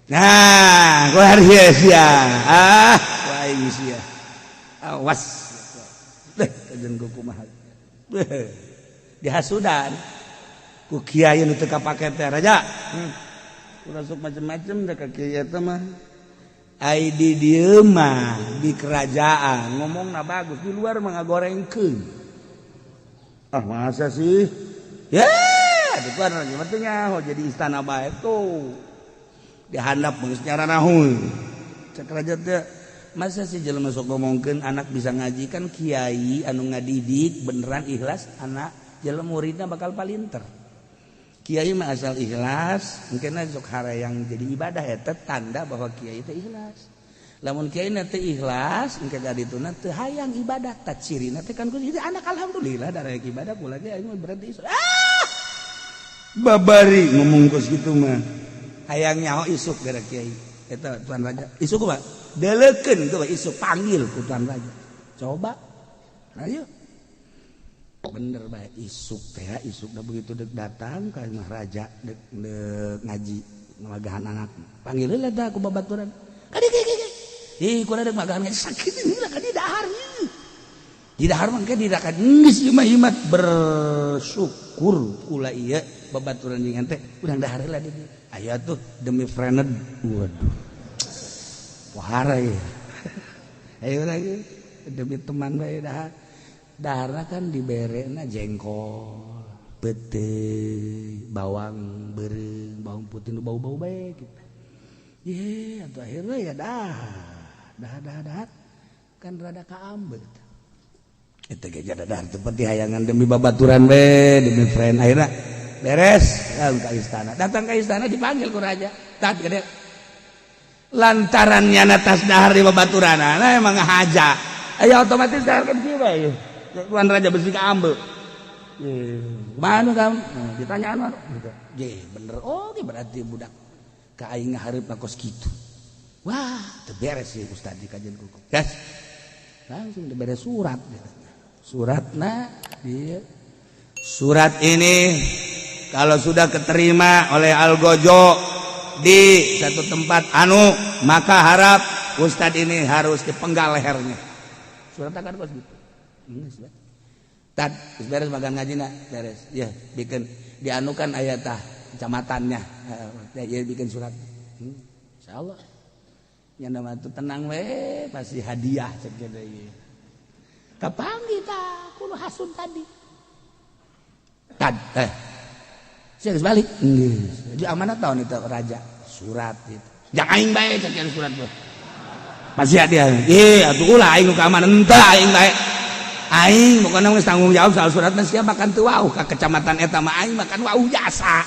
Nah, gua harus sia. Ah, ku aing sia. Awas. Deh, kajen ku kumaha. Dihasudan ku kiai nu teu kapake teh raja. Ulah sok macem-macem da ka kiai eta mah. Ai di dieu mah di kerajaan ngomongna bagus, di luar mah ngagorengkeun. Ah, masa sih? Ya, di luar mah teu nyaho jadi istana bae tuh. Dihandap geus nyaranahun. Cek raja teh, masa sih jelema sok ngomongkeun anak bisa ngaji, kan kiai anu ngadidik beneran ikhlas, anak jelema muridna bakal palinter. Kiai mah asal ikhlas, mungkin sok harayang jadi ibadah, eta tanda bahwa kiai teh ikhlas. Lamun kiai teh ikhlas, engke kadituna teu hayang ibadah, tah cirina teh kan jadi anak alhamdulillah darah ibadah kula ge aing mah berarti ah babari ngomong kos kitu mah. Hayang nyaho isuk gara kiai eta tuan raja. Isuk kumaha? Delekeun tuh isuk panggil ku tuan raja. Coba. Ayo. Bener bae isuk teh, isuk dah begitu dek datang ka imah raja dek, dek ngaji magahan anak. Panggil heula tah ku babaturan. Kadi kadi kadi. Ih, kula dek magahan ngaji sakit heula kadi dahar. Di dahar mah engke dirakan geus ieu mah bersyukur kula ieu babaturan jeung ente urang dahar heula di dieu. Aya tuh demi friend. Waduh. Wahara ya. Ayo lagi demi teman bae dahar. Daharna kan diberena jengkol, peuteuy, bawang beureum, bawang putih nu bau-bau bae gitu. Ye, atuh akhirnya ya dah. Dah dah dah. Kan rada kaambet. Eta ge dahar teu penting hayangan demi babaturan we, demi friend akhirnya beres ke istana. Datang ke istana dipanggil ku raja. Tat gede. Lantaran nyana tas dahar di babaturan, nah emang ngahaja. Ayo otomatis dahar kan kieu bae. Tuan raja besi kaambe. Mana kamu? Nah, ditanya anu. Ge, bener. Oh, ge berarti budak ka aing ngahareup kos kitu. Wah, teu beres sih ustad di kajian kuku. Gas. Langsung dibere surat. Suratna dia. Surat ini kalau sudah keterima oleh Algojo di satu tempat anu, maka harap ustad ini harus dipenggal lehernya. Surat akan kos gitu. Tad, beres makan ngaji na, beres. Ya, bikin dianukan ayat tah. Kecamatannya ya bikin surat. Insyaallah yang nama itu tenang we, pasti hadiah cek ieu. Kapanggih tah kudu hasud tadi. Tad sia geus balik. Geus. Jadi amanat tahun itu raja surat itu. Jangan aing bae cek surat tuh. Pasti dia. Ih, atuh ulah aing nu ka amanat henteu aing bae. Aing pokoknya geus tanggung jawab soal surat mah, sia makan teu wauh ka kecamatan eta mah aing makan wauh jasa.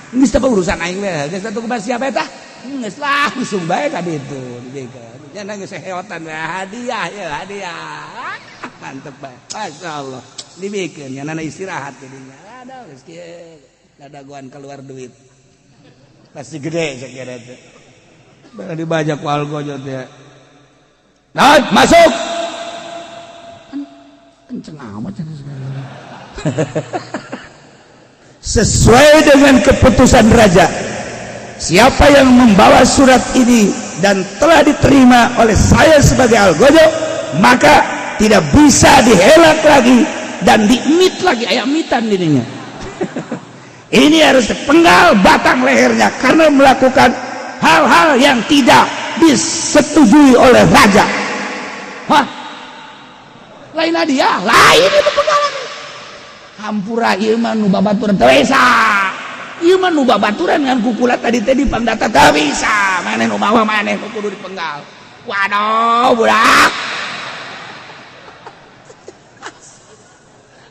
Geus teu urusan aing we. Geus atuh kumaha siapa eta? Geus langsung bae ka ditu dibikeun. Nya geus heotan we hadiah ya hadiah. Mantep bae. Masyaallah. Dibikeun nya istirahat jadinya. Ada geus kieu. Dadagoan keluar duit. Pasti gede saya kira teh. Barang dibajak ku algojo teh. Nah, masuk. Kenceng amat. Sesuai dengan keputusan raja, siapa yang membawa surat ini dan telah diterima oleh saya sebagai algojo, maka tidak bisa dihelak lagi dan diemit lagi, ayam mitan dirinya. Ini harus dipenggal batang lehernya karena melakukan hal-hal yang tidak disetujui oleh raja. Hah? Lain dia, lain itu penggalan. Hampura, ieu mah nu babaturan teu bisa. Ieu mah nu babaturan ngan kukula tadi teh dipangdata teu bisa. Maneh nu mawa, maneh nu kudu dipenggal. Waduh, budak.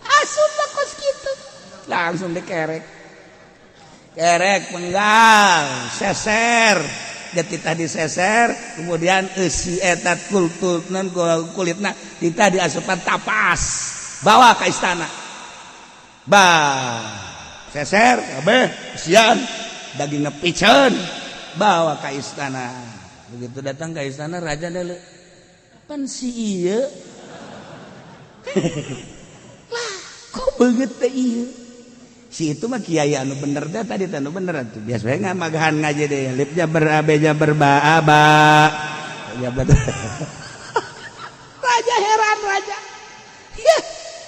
Asup kos kitu. Langsung dikerek. Kerek, penggal, seser. Jadi tadi seser, kemudian eusi eta kultutna kulitna tita diasupan tapas, bawa ke istana. Bah, seser kabeh, sian dagingna piceun, bawa ke istana. Begitu datang ke istana, raja dulu pan si ieu lah kok beungeut teh ieu. Si itu mah kiai anu bener teh tadi teh, anu bener tuh biasanya nggak magahan ngaji deh lipnya berabeja berba aba ya betul. Raja heran, raja ya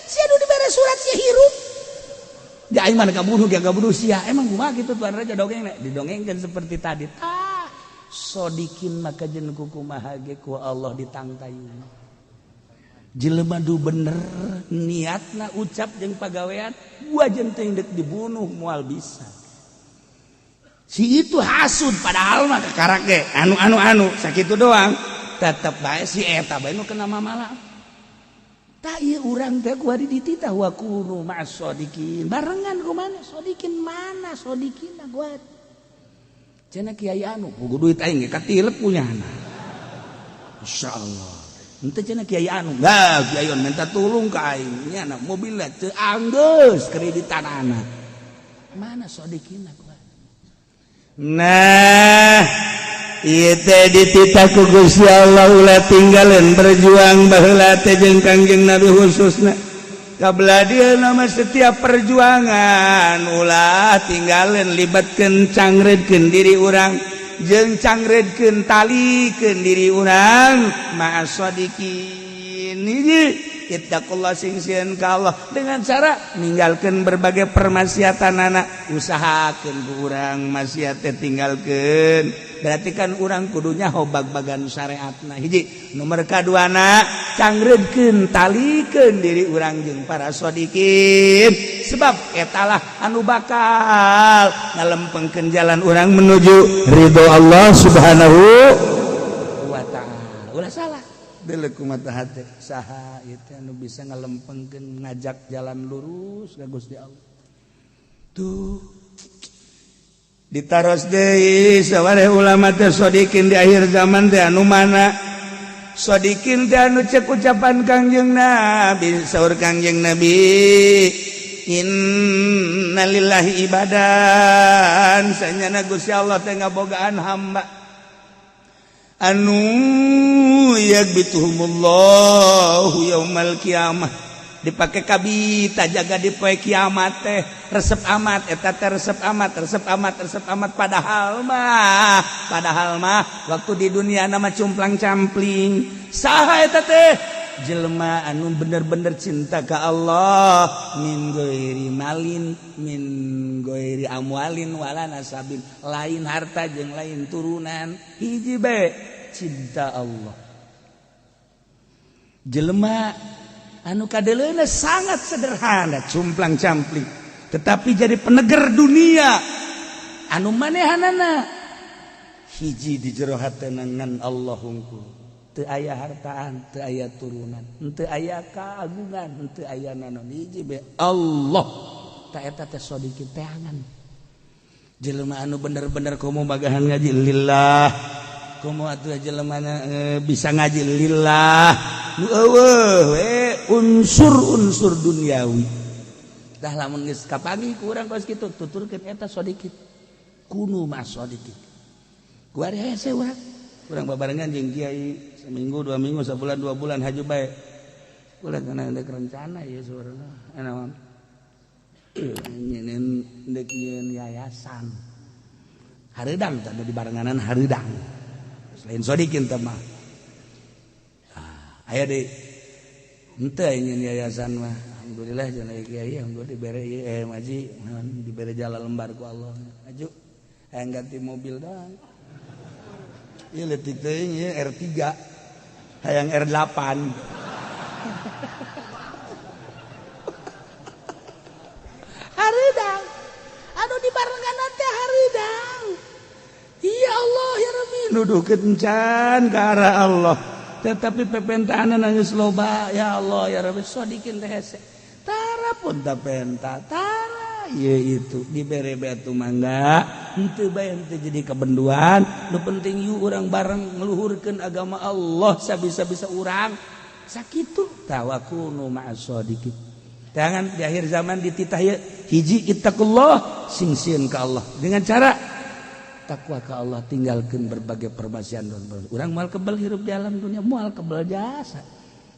si anu dibere surat si hirup. Ya aing mana kabunuh ge kabunuh sia. Emang kumaha kitu, tuan raja? Dongeng didongengkeun seperti tadi. Tah, sodikin maka jeung kumaha ge ku Allah ditangtayun. Jelema du bener niatna, ucap jeung pagawean, wajan teh dek dibunuh moal bisa. Si itu hasud, padahal mah kakarak ge anu anu anu sakitu doang, tetep bae si eta bae nu kena mamalah. Tak ieu urang teh kuari dititah wa kunu ma'as shodiqin, barengan ku mana sodikin, mana sodikin gua. Cenah kiai anu pugu duit aing ge katilep punyana. Insyaallah. Ente cenah kiai anu, enggak, kiai anu minta tulung ka aing. Nya mobilna teu anggeus kreditan anak. Mana sodikin gua? Nah, ieu teh dititah ku Gusti Allah ulah tinggalin berjuang baheula teh jeung Kangjeng Nabi khususna. Kabla dia nama setiap perjuangan ulah tinggalin libatkeun, cangredkeun diri urang jeung cangredkeun, talikeun diri urang ma'as shodiqin. Hiji, ittaqullah, sing sieun ka Allah dengan cara ninggalkeun berbagai permaksiatan anak. Usahakeun ku urang maksiat teh tinggalkeun, berarti kan urang kudunya bag-bagan syariatna. Hiji, nomor kaduana, cangredkeun, talikeun diri urang jeung para shodiqin, sebab etalah anu bakal ngalempengkeun jalan urang menuju ridho Allah Subhanahu wa Ta'ala. Ulah salah. Deuleu mata hati saha ieu teh anu bisa ngalempengkeun, ngajak jalan lurus ka Gusti Allah tuh. Ditaros deui sawareh ulama teh, shodiqin di akhir zaman teh anu mana? Shodiqin teh anu cek ucapan Kangjeng Nabi, saur Kangjeng Nabi, innalillahi ibadan, sanyana Gusti Allah teh ngabogaan hamba anu yagbituhumullahu yaumal qiyamah. Dipake kabita jaga di poe kiamat teh resep amat eta teh resep amat resep amat resep amat padahal mah waktu di dunia nama cumplang campling. Saha eta teh? Jelema anu bener-bener cinta ka Allah, min ghairi malin, min ghairi amwalin wala nasabin, lain harta jeung lain turunan, hiji bae, cinta Allah. Jelema anu kadeleuna sangat sederhana, cumplang campling, tetapi jadi peneger dunia anu manehanana hiji di jero hatena ngan Allah hungkul. Teu aya hartaan, teu aya turunan, teu aya keagungan, teu aya naon, hiji be Allah. Ta eta teh sodikin teangan jelema anu bener-bener komo bagahan ngaji lillah, komo atuh jelema bisa ngaji lillah. Nu eueuh we unsur-unsur duniawi. Dah lamun geus kapanggih ku urang kos kitu, tuturkeun eta sodikin, kunu ma'as shodiqin. Kuari hese urang urang babarengan jeung kiai seminggu, 2 minggu, sebulan, 2 bulan, haju bae. Ulah kana ndek rencana ieu sebenarnya naon, nyeun ndek nyieun yayasan hareudang tah di barenganan hareudang. Selain sodikin teh mah aya deui henteu nyieun yayasan mah. Alhamdulillah cenah kiai, alhamdulillah dibere ieu ngaji dibere jala lembar ku Allah, maju hayang ganti mobil dah. Ieu leutik teuing ieu R3, hayang R8. Hareudang anu dibarengan teh hareudang. Ya Allah ya Rabbi, nuduhkeun can ka arah Allah, tetapi pepentanan geus loba. Ya Allah ya Rabbi, sodikin teh hese, tara pun ta penta tara ieu itu dibere batu mangga henteu bae, henteu jadi kebenduan. Nu penting yuk urang bareng ngeluhurkeun agama Allah sabisa-bisa urang sakitu. Tawakunu ma'as shodiqin. Jangan di akhir zaman dititah ieu hiji, ittaqullah, sing sieun ka Allah dengan cara takwa ka Allah, tinggalkan berbagai permaksiatan. Urang moal kebel hirup di alam dunia, moal kebel jasa.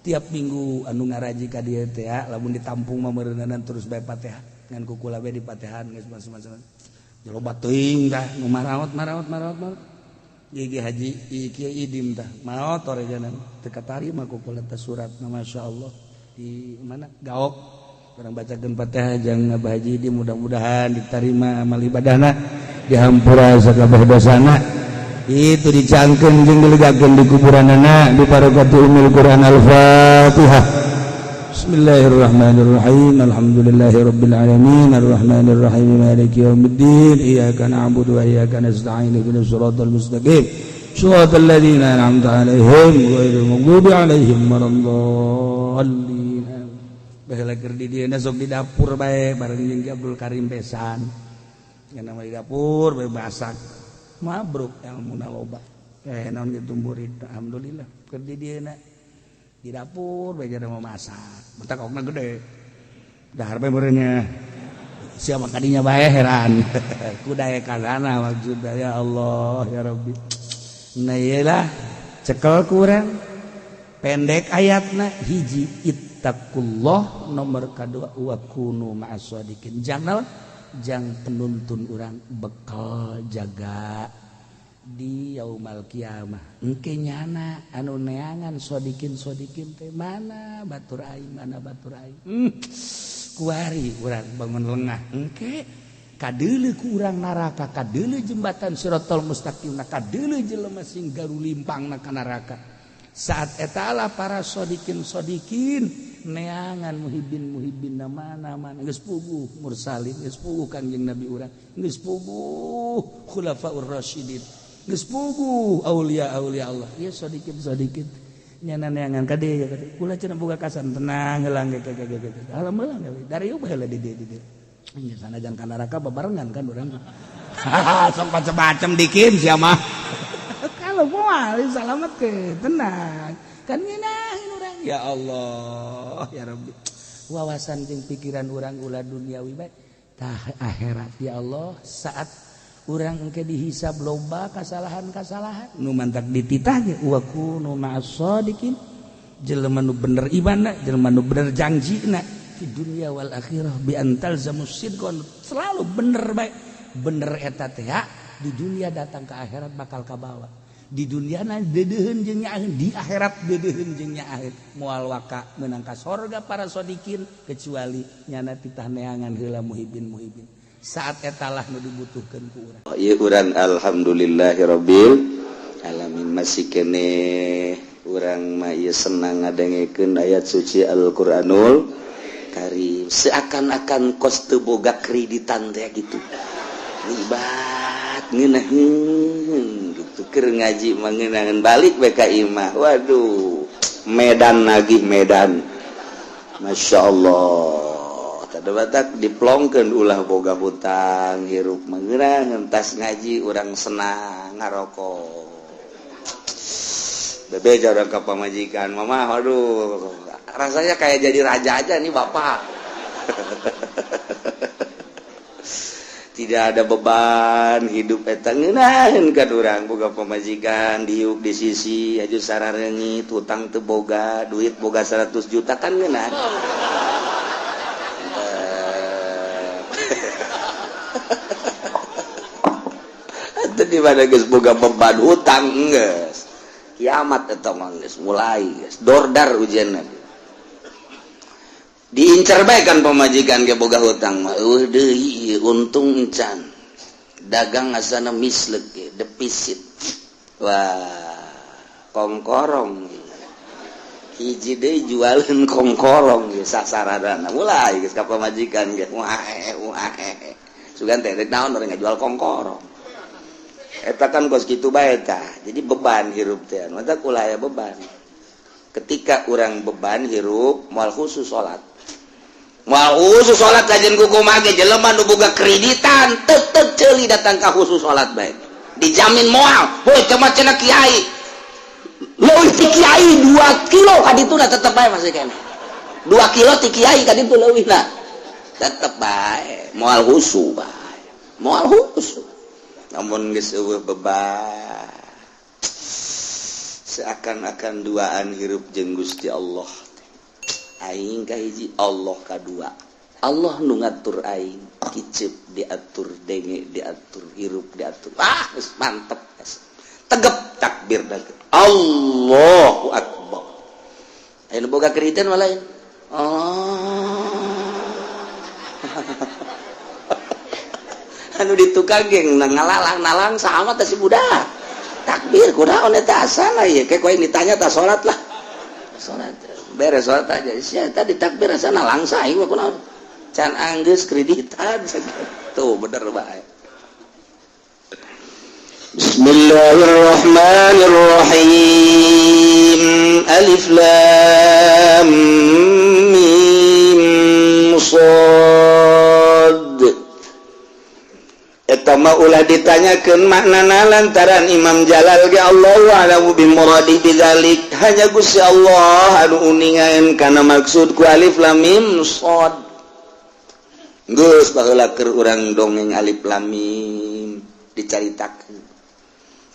Tiap minggu anu ngaraji ka dieu teh lamun ditampung mah meureunan terus bae Fatihah ngan ku kula bae di Fatihan geus macam-macam. Loba teuing tah nu maraot maraot maraot maraot. Gigi haji kieu idim tah maot torejanan teu katarima ku kula teh surat. Masyaallah, di mana gaok urang bacakeun Fatihah jang Abah Haji Idim, mudah-mudahan diterima amal ibadahna, dihampura sakabeh dosana, itu dicangkeun jeung dilegakeun di kuburanana bi barakati umil Quran. Al-Fatihah. Bismillahirrahmanirrahim. Alhamdulillahirabbil alamin, arrahmanirrahim, maliki yaumiddin, iyyaka na'budu wa iyyaka nasta'in, ihdinas siratal mustaqim, siratal ladzina an'amta 'alaihim ghairil maghdubi 'alaihim waladdallin. Baheula keur di dieu sok di dapur bae bareng jeung Ki Abdul Karim besan. Yang nama di dapur bae masak. Mabruk ilmuna loba. Naon kitu murid, alhamdulillah keur di dieu di dapur bae jadi mau masak. Bentak okna gede. Dahar bae meureunnya. Siapa kadinya bae heran. Kuda kana maksudna ya Allah ya Rabbi. Nah iyalah cekel kurang pendek ayatna, hiji ittaqullah, nomor kedua wa kunu ma'as shodiqin. Jangan jang penuntun urang bekal jaga di yaumal kiamah. Engke nyana anu neangan sodikin sodikin teh mana batur aing, mana batur aing. Kuari urang bangun lengah engke kadeuleu ku urang neraka, kadeuleu jembatan siratal mustaqim, kadeuleu jelema sing garulimpang na ka neraka. Saat etala para sodikin sodikin neangan muhibin muhibin na mana mana geus puguh mursalin, geus puguh Kangjeng Nabi urang, geus puguh khulafaur rasyidin, geus puguh aulia aulia Allah. Ieu sodikin sodikin nyana neangan kade ya kade kula cenah boga kasan tenang heula ge ge ge ge alhamdulillah dari baheula di dieu di dieu nya sanajan ka neraka babarengan kan urang. Sok macem-macem dikin sia mah. Kalau moal salamet ke tenang kan ngeunahin urang. Ya Allah ya Rabbi, wawasan jeung pikiran urang ulah duniawi bae, tah akhirat. Ya Allah, saat urang engke dihisab loba kasalahan-kasalahan nu mantak dititah ge wa kunu ma'as shodiqin. Jelema nu bener imanna, jelema nu bener jangjina di dunia wal akhirah bi antal zamusidqon, selalu bener baik. Bener eta teh di dunia datang ke akhirat bakal kabawa. Di dunia na deudeuheun jeung nyaaheun, di akhirat deudeuheun jeung nyaaheun. Moal waka meunang ka sorga para sodikin kecuali nyana titah neangan heula muhibin muhibin. Saat etalah nu dibutuhkeun ku urang. Ieu urang alhamdulillahirabbil alamin masih keneh urang mah ieu senang ngadengekeun ayat suci Al-Qur'anul Karim, seakan-akan kos teu boga kreditan teh gitu. Ribat ngeunaheun gitu keur ngaji mah ngeunaheun balik we ka imah. Waduh, Medan nagih Medan. Masya Allah. Tadi batak diplongkeun ulah boga hutang hirup mah ngeunaheun tas ngaji urang senang ngarokok. Bebeja orang ke pamajikan, mama, waduh, rasanya kayak jadi raja aja nih bapak. Tidak ada beban hidup eta ngeunaheun ka urang boga pamajikan diuk di sisi aju sarareungit hutang teu boga duit boga 100 juta kan ngeunah. Atuh di mana geus boga beban hutang geus. Kiamat eta mah geus mulai geus dordar ujianna. Diincar bae kan pamajikan ge boga hutang mah eueuh deui untung encan dagang asana mislek ge defisit. Wah, kongkorong hiji deui jualeun kongkorong ge sasaradana mulai geus ka pamajikan ge wah wah sugan teh rek naon urang ngajual kongkorong eta kan kos kitu bae tah. Jadi beban hirup teh mata ulah aya beban. Ketika urang beban hirup moal khusus salat. Moal khusus salat kajian kuku mage jelema nu boga kreditan tetep ceuli datang ka khusus salat bae. Dijamin moal. Heuh cuma cenah kiai. Leuwih ti kiai 2 kilo ka dituna tetep bae masih keneh. 2 kilo ti kiai ka ditu leuwihna. Tetep bae moal khusus bae. Moal khusus. Namun geus eueuh beban. Seakan-akan duaan hirup jeung Gusti Allah. Aing kahiji Allah kadua. Allah nu ngatur aing, kicep diatur, denge diatur, hirup diatur. Ah, geus mantep. Tegep takbir dag. Allahu akbar. Aya nu boga kreditan mah lain. Oh. Anu di tukang geng ngalalang nalang sama teh si budak. Takbir kunaon eta asana ieu ke koe ditanya tah salat lah. Salat. Beres salat aja. Sia tadi takbir asana langsa aing mah kunaon. Can anggeus kreditan tuh bener bae. Bismillahirrahmanirrahim. Alif lam mim shad. Eta mah ulah ditanyakeun maknana lantaran Imam Jalal ge Allahu a'lamu bi muradi bidzalik. Hanya Gusti Allah anu uningaeun kana maksud ku alif lam mim shad. Geus baheula keur urang dongeng alif lam mim dicaritakeun.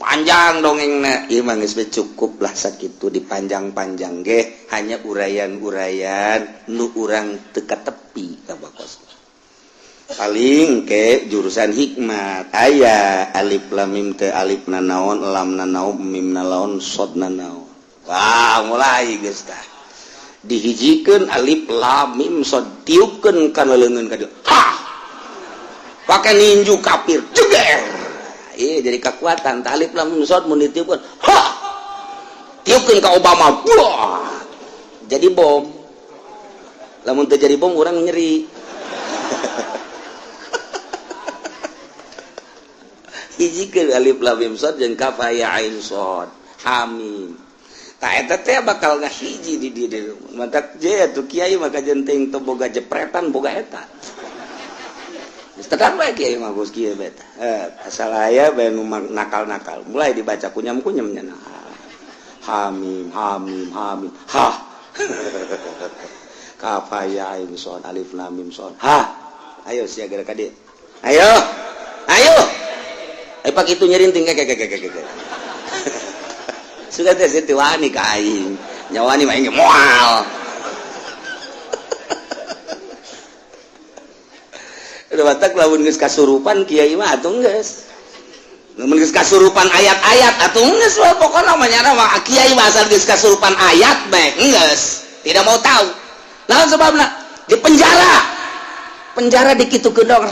Panjang dongengna ieu mah geus cukup lah sakitu dipanjang-panjang ge hanya uraian-uraian nu urang teu katepi ka bakos. Paling ke jurusan hikmat aya alif lam mim teh alif na naon lam na naon mim na naon shad na naon. Wah, mulai geus tah. Dihijikeun alif lam mim shad tiupkeun kana leungeun ka dieu. Ha! Pake ninju kafir jeger. Ieu jadi kekuatan tah alif lam mim shad mun ditiupkeun. Ha! Tiupkeun ka Obama. Wah! Jadi bom. Lamun teu jadi bom urang nyeri. Hijikeun alif lam mim shad jeung kaf ya ain shad hamim. Tah eta teh bakal ngahiji di dieu. Mantak je atuh kiai mah kajen teuing teu boga jepretan boga eta. Geus tekan bae kiai mah bos kieu bae tah. Asal aya bae nu nakal-nakal mulai dibaca kunyam-kunyam nya. Hamim hamim hamim ha. Kaf ya ain shad alif lam mim shad ha. Ayo sia geura ka dieu. Ayo. Ayo. Pak itu nyerinting kayak. Sudah teh teu wani ka aing. Nyawani mah aing moal. Udah batak lamun geus kasurupan kiai mah atuh geus. Lamun geus kasurupan ayat-ayat atuh geus we pokona mah nyana mah kiai mah asal geus kasurupan ayat bae geus, tidak mau tahu. Naon sebabna? Di penjara. Penjara dikitukeun dong.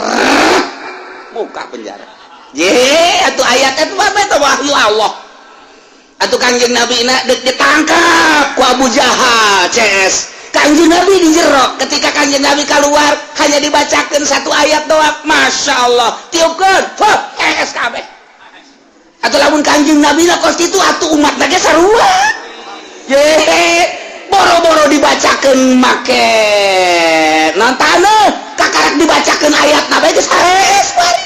Muka penjara. Ye, atuh ayat eta mah eta wahyu Allah. Atuh Kangjeng Nabi na dek ditangkap ku Abu Jahal CS. Kangjeng Nabi di jero, ketika Kangjeng Nabi keluar hanya dibacakan satu ayat doang. Masya Allah, tiupkeun, fuh, hees kabeh. Atuh lamun Kangjeng Nabi na kos kitu atuh umat ge sarua. Ye, boro-boro dibacakeun make naon taneuh, kakarak dibacakeun ayat na bae geus hees bari.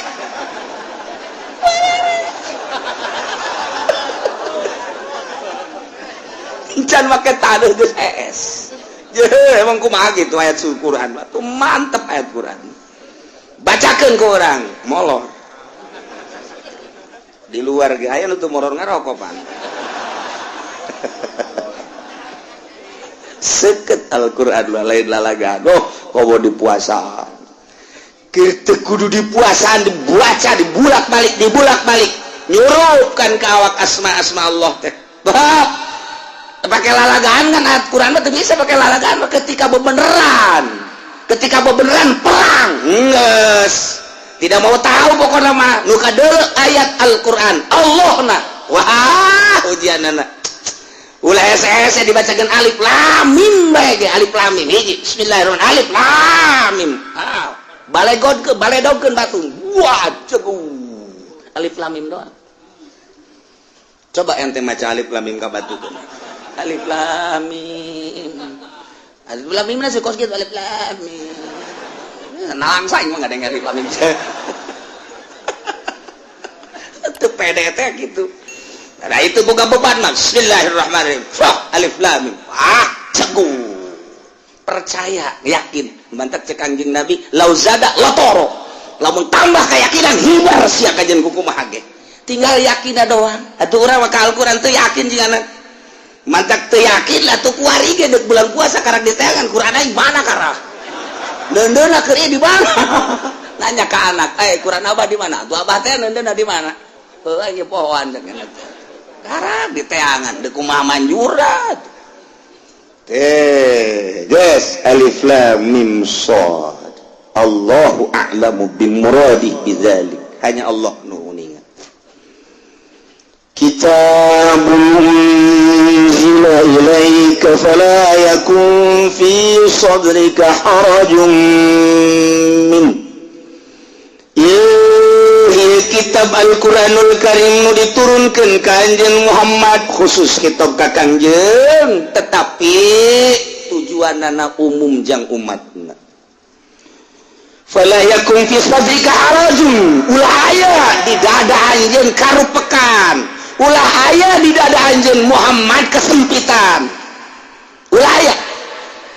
Can make taneuh geus hees. Ye, emang kumaha gitu ayat Quran tuh mantep ayat Quran. Bacakeun ke orang, molor. Di luar ge aya nu teu molor ngarokok pan. Seket Al-Qur'an lain lalaga. Oh, komo dipuasaan. Kieu kudu dipuasaan, dibaca, dibulak-balik, dibulak-balik. Nyurupkan ke awak asma-asma Allah teh. Bab pakai lalagaan kan ayat Quran mah teu bisa pakai lalagaan mah ketika bebeneran perang geus tidak mau tahu pokokna mah nu kadeuleu ayat Al-Qur'an Allah na wah ujianana ulah hese-hese dibacakeun alif lam mim bae ge alif lam mim hiji bismillahirrahmanirrahim alif lam mim ah balegodkeun baledogkeun batu wah ceguh alif lam mim doang. Coba ente maca alif lam mim ka batu alif lam mim. Alif lam mim nasi kos gitu alif lam mim. Nalang saing mah ngadeng alif lam mim. Itu pede teh gitu. Nah itu buka beban mah. Bismillahirrahmanirrahim. Wah, alif lam mim. Ah, ceguh. Percaya, yakin. Mantak cek Kangjeng Nabi, lauzada latoro. Lamun tambah keyakinan hibar sia kajian kumaha ge. Tinggal yakin doang. Atuh urang mah ka Al-Qur'an teu yakin jigana. Mantak teu yakin lah tuh kuari ge deuk bulan puasa karak diteangan Quran aing mana karah neundeuna keur di mana nanya ke anak Quran abah di mana tuh abah teh neundeuna di mana heuh aing pohoan cenah karak diteangan deuk kumaha manjurat teh geus alif lam mim shad Allahu a'lamu bimuradih bidzalik hanya Allah nu uninga. Kitabun unzila ilaika fala yakun fi sadrika harajun min. Ieu kitab Al-Qur'anul Karim nu diturunkeun ka Anjeun Muhammad khusus kitab ka Kangjeng tetapi tujuanana umum jang umatna. Fala yakun fi sadrika harajun ulah aya di dada anjeun karupekan ulah aya di dada anjeun Muhammad kesempitan ulah aya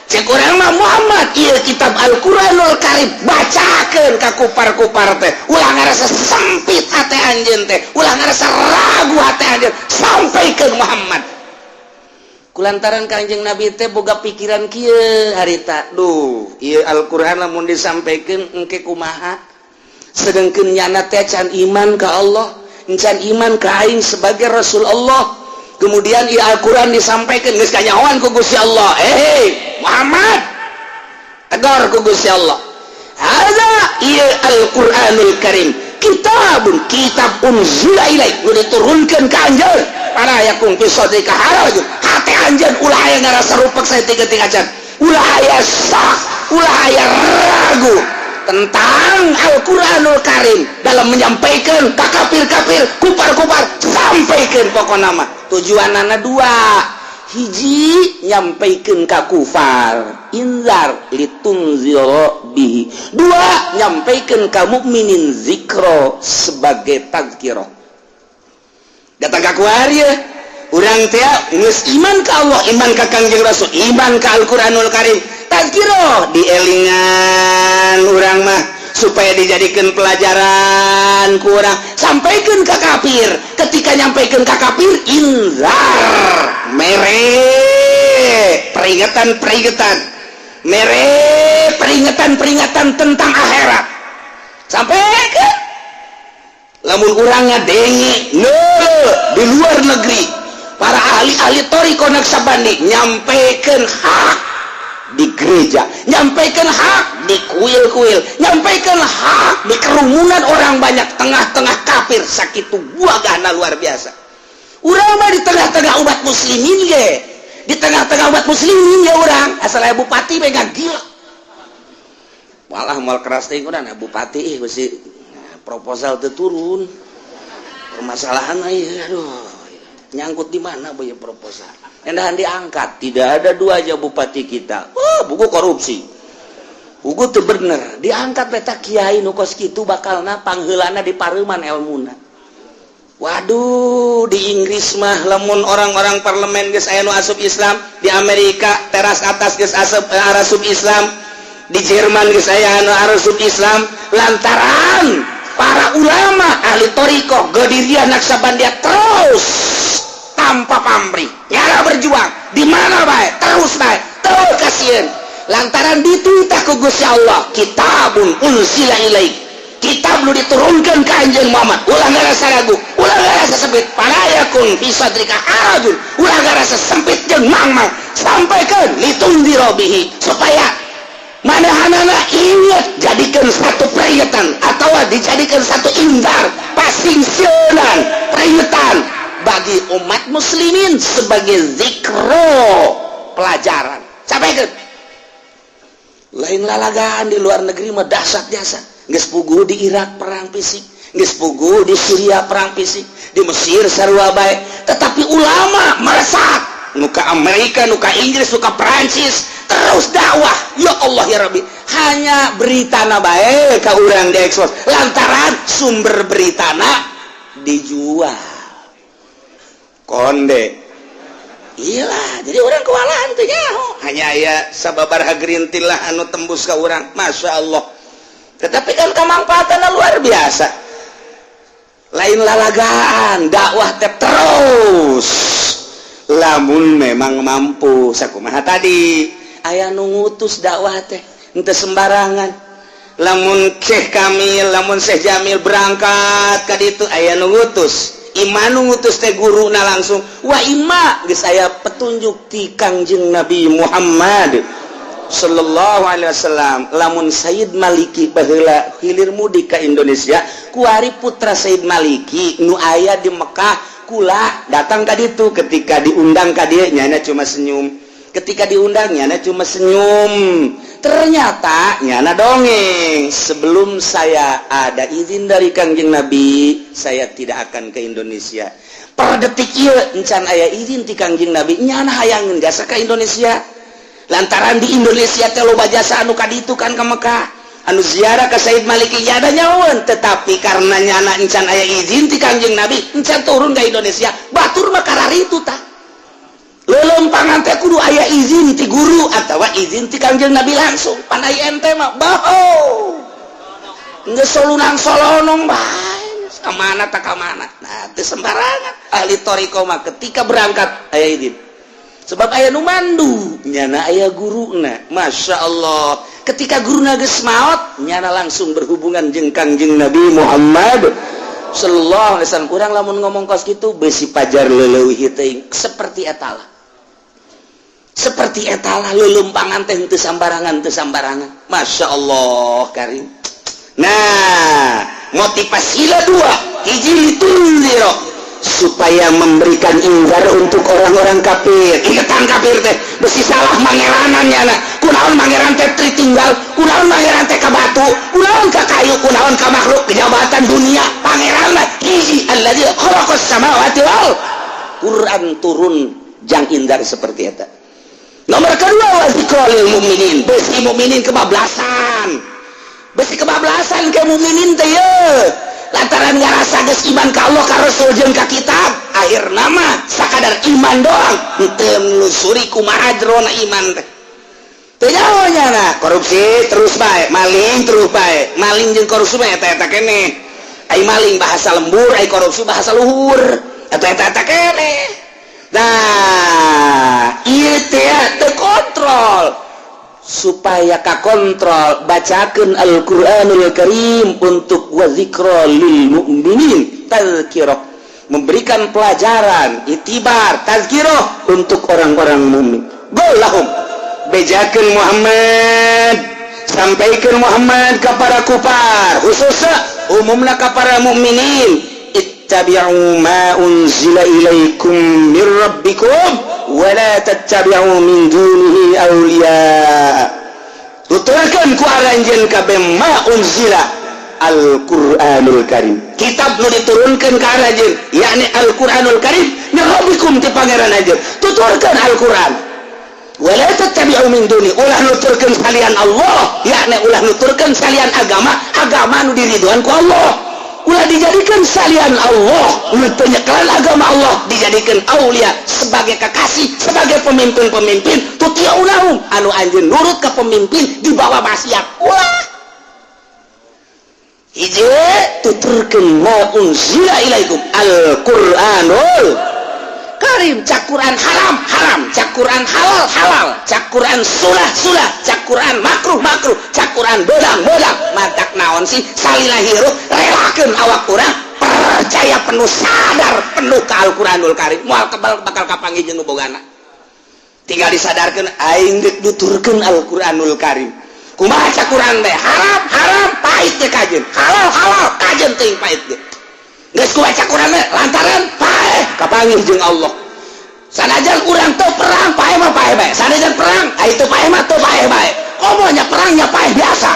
cek urang mah Muhammad ieu kitab Al-Qur'anul Karim bacakeun ka kupar-kupar teh ulah ngarasa sempit hate anjeun teh ulah ngarasa ragu hate anjeun sampaikeun Muhammad. Kulantaran Kangjeng Nabi teh boga pikiran kieu harita duh ieu Al-Qur'an lamun disampaikeun engke kumaha sedengkeun nyana teh can iman ka Allah can iman ka aing sebagai Rasul Allah kemudian ieu Al-Qur'an disampaikeun geus kanyahoan ku Gusti Allah Muhammad tegar ku Gusti Allah hadza ieu Al-Qur'anul Karim kitabun kitab unzila ilaik nu diturunkeun ka anjeun para yakun fi sadrika harajun hate anjeun ulah aya ngarasa rupek saeutik-eutik acan ulah aya sak ulah aya ragu tentang Al-Qur'anul Karim dalam menyampaikan ka kafir-kafir kupar-kupar sampaikan pokona mah tujuanana dua hiji nyampaikan ka kufar inzar litunzira bihi dua nyampaikan ka mukminin zikro sebagai tazkirah datang ka kuari ya urang teh geus iman ka Allah iman ka Kangjeng Rasul iman ka Al-Qur'anul Karim tazkirah dielingan urang mah supaya dijadikan pelajaran kurang sampaikan ke kafir ketika nyampaikan ke kafir inzar mere Peringatan-peringatan, mere peringatan-peringatan tentang akhirat sampai ke lamun urang ngadenge di luar negeri, para ahli-ahli thoriqoh Naqsabandi nyampaikan hak di gereja, nyampaikan hak di kuil-kuil, nyampaikan hak di kerumunan orang banyak, tengah-tengah kafir. Sakit gana luar biasa. Urang mah di tengah-tengah umat muslimin ge, di tengah-tengah umat muslimin ya, urang asal aya bupati megang gila, malah mal keras teh urang. Nah, bupati ih besi proposal teu turun, permasalahan ih, aduh, nyangkut di mana boy proposal endahan diangkat, tidak ada dua aja bupati kita. Wah, buku korupsi, buku tuh bener diangkat. Peta kiai nu kos kitu bakalna pangheulana di pareuman elmuna. Waduh, di Inggris mah lamun orang-orang parlemen geus aya nu asup Islam, di Amerika teras atas geus asup Islam, di Jerman geus aya anu asup Islam lantaran para ulama ahli thoriqoh Qadiriyah Naqsabandiyah terus tanpa pamrih nyala berjuang di mana bae, terus bae, terus kasihan lantaran dititah ku Gusti Allah, kitabun unzila ilaik, kitab lu diturunkan ke anjeun Muhammad, ulah ngarasa ragu, ulah ngarasa sempit. Fala yakun fi sadrika harajun, ulah ngarasa sempit jeung mangmang. Sampaikan litundzira bihi, supaya manehanana ingat, jadikan satu peringatan atau dijadikan satu inzar, pasingsieunan, peringatan bagi umat muslimin sebagai zikro, pelajaran. Sampaikan, lain lalagaan. Di luar negeri mah dahsyat jasa. Geus puguh di Irak perang fisik, geus puguh di Syria perang fisik, di Mesir sarua bae, tetapi ulama meresat nu ka Amerika, nu ka Inggris, nu ka Perancis, terus dakwah. Ya Allah ya Rabbi, hanya beritana bae ka urang diekspos lantaran sumber beritana dijual konde. Iyalah, jadi orang kewalahan tuh nyaho. Hanya ya sababaraha gerintil lah anu tembus ke orang, masya Allah. Tetapi kan kemanfaatan luar biasa, lain lalagaan. Dakwah teh terus lamun memang mampu. Sakumaha tadi, aya nu ngutus. Dakwah teh henteu sembarangan. Lamun Syekh Kamil, lamun Syekh Jamil berangkat ka ditu, aya nu ngutus. Ima nu ngutus teh guruna langsung. Wa ima geus aya petunjuk ti Kangjeng Nabi Muhammad sallallahu alaihi wasallam. Lamun Sayyid Maliki baheula hilir mudik ke Indonesia, kuari putra Sayyid Maliki nu aya di Mekah, kula datang ka ditu. Ketika diundang ka dieu, nyana cuma senyum. Ketika diundang, nyana cuma senyum. Ternyata nyana dongeng, "Sebelum saya ada izin dari Kangjeng Nabi, saya tidak akan ke Indonesia." Per detik ieu encan aya izin ti Kangjeng Nabi, nyana hayangeun jasa ke Indonesia lantaran di Indonesia teh loba jasa anu ka ditu kan, ke Mekah, anu ziarah ke Said Maliki nyana nyawan. Tetapi karena nyana encan aya izin ti Kangjeng Nabi, encan turun ke Indonesia. Batur mah kararitu tah, lelempangan teh kudu aya izin ti guru atau izin ti Kangjeng Nabi langsung. Pan aya ente mah baho geus solunang solonong bae, kamana tak kamana. Nah, teu sembarangan. Ahli thoriqoh mah ketika berangkat aya izin, sebab aya nu mandu nyana, aya guruna. Masya Allah, ketika guruna geus maot, nyana langsung berhubungan jeung Kangjeng Nabi Muhammad sallallahu alaihi wasallam. Kurang lamun ngomong kos kitu besi pajar leuwih teuing. Seperti etalah, seperti etalah lelempangan teh henteu sambarangan, teu sambarangan. Masya Allah karim. Nah, motivasilah dua: hiji, litundziro, supaya memberikan inzar untuk orang-orang kafir. Ingetan kafir teh besi salah mangeranan nyana. Kunaon mangeran teh tinggal, kunaon mangeran teh ka batu, kunaon ka kayu, kunaon ka makhluk, kejabatan dunia? Pangeran hiji, alladzi khalaqas samawati wal. Quran turun jang inzar seperti eta. Nomor kedua, wa zikra lil mukminin, besi mukminin kebablasan, besi kebablasan ke mukminin teh ye lantaran ngarasa geus iman ka Allah, ka Rasul jeung ka kitab. Akhir nama sakadar iman doang, henteu menelusuri kumaha jerona iman teh. Teu nyaho nyana, korupsi terus bae, maling terus bae. Maling jeung korupsi mah eta eta keneh. Ai maling bahasa lembur, ai korupsi bahasa luhur, eta eta eta keneh. Nah, ieu teh terkontrol. Supaya kakontrol, bacakan Al-Qur'anul Karim untuk wa dzikra lil mu'minin, tazkirah, memberikan pelajaran, itibar, tazkirah untuk orang-orang mukmin. Qul lahum, bejakeun Muhammad, sampaikan Muhammad kepada kufar khususnya, umumna kepada mukminin, ittabi'u ma unzila ilaikum mir rabbikum wa la tattabi'u min dunihi awliya. Tuturkeun ku aranjeun kabeh ma unzila, Al-Qur'anul Karim, kitab nu diturunkan ka aranjeun, yakni Al-Qur'anul Karim, min rabbikum, ti pangeran anjeun. Tuturkeun Al-Qur'an, wala tattabi'u min duni, ulah nuturkeun salian Allah, yakni ulah nuturkeun salian agama, agama nu diriduan ku Allah. Ulah dijadikan salian Allah nu teu nyekelan agama Allah dijadikan aulia, sebagai kekasih, sebagai pemimpin-pemimpin. Tuti'unahum, anu anjeun nurut ke pemimpin di bawah maksiat, ulah. Hiji, tuturkeun ma unzila ilaikum, Al-Qur'anul Karim. Cak Quran haram, haram. Cak Quran halal, halal. Cak Quran sulah, sulah. Cak Quran makruh, makruh. Cak Quran beudang, beudang. Matak naon sih, salila hirup relakeun awak urang percaya penuh, sadar penuh ke Al-Qur'anul Karim, moal kebal, bakal kapanggih jeung nu bogana. Tinggal disadarkeun, aing geus nuturkeun Al-Qur'anul Karim. Kumaha cak Quran teh? Haram, haram, pahit teh kajeun. Halal, halal, kajeun teuing pahit ge. Geus ku baca Quran teh lantaran paeh kapanggih jeung Allah. Sanajan urang teu perang, paeh mah paeh bae. Sanajan perang, ah itu paeh mah teu paeh bae. Komo nya perangnya paeh biasa.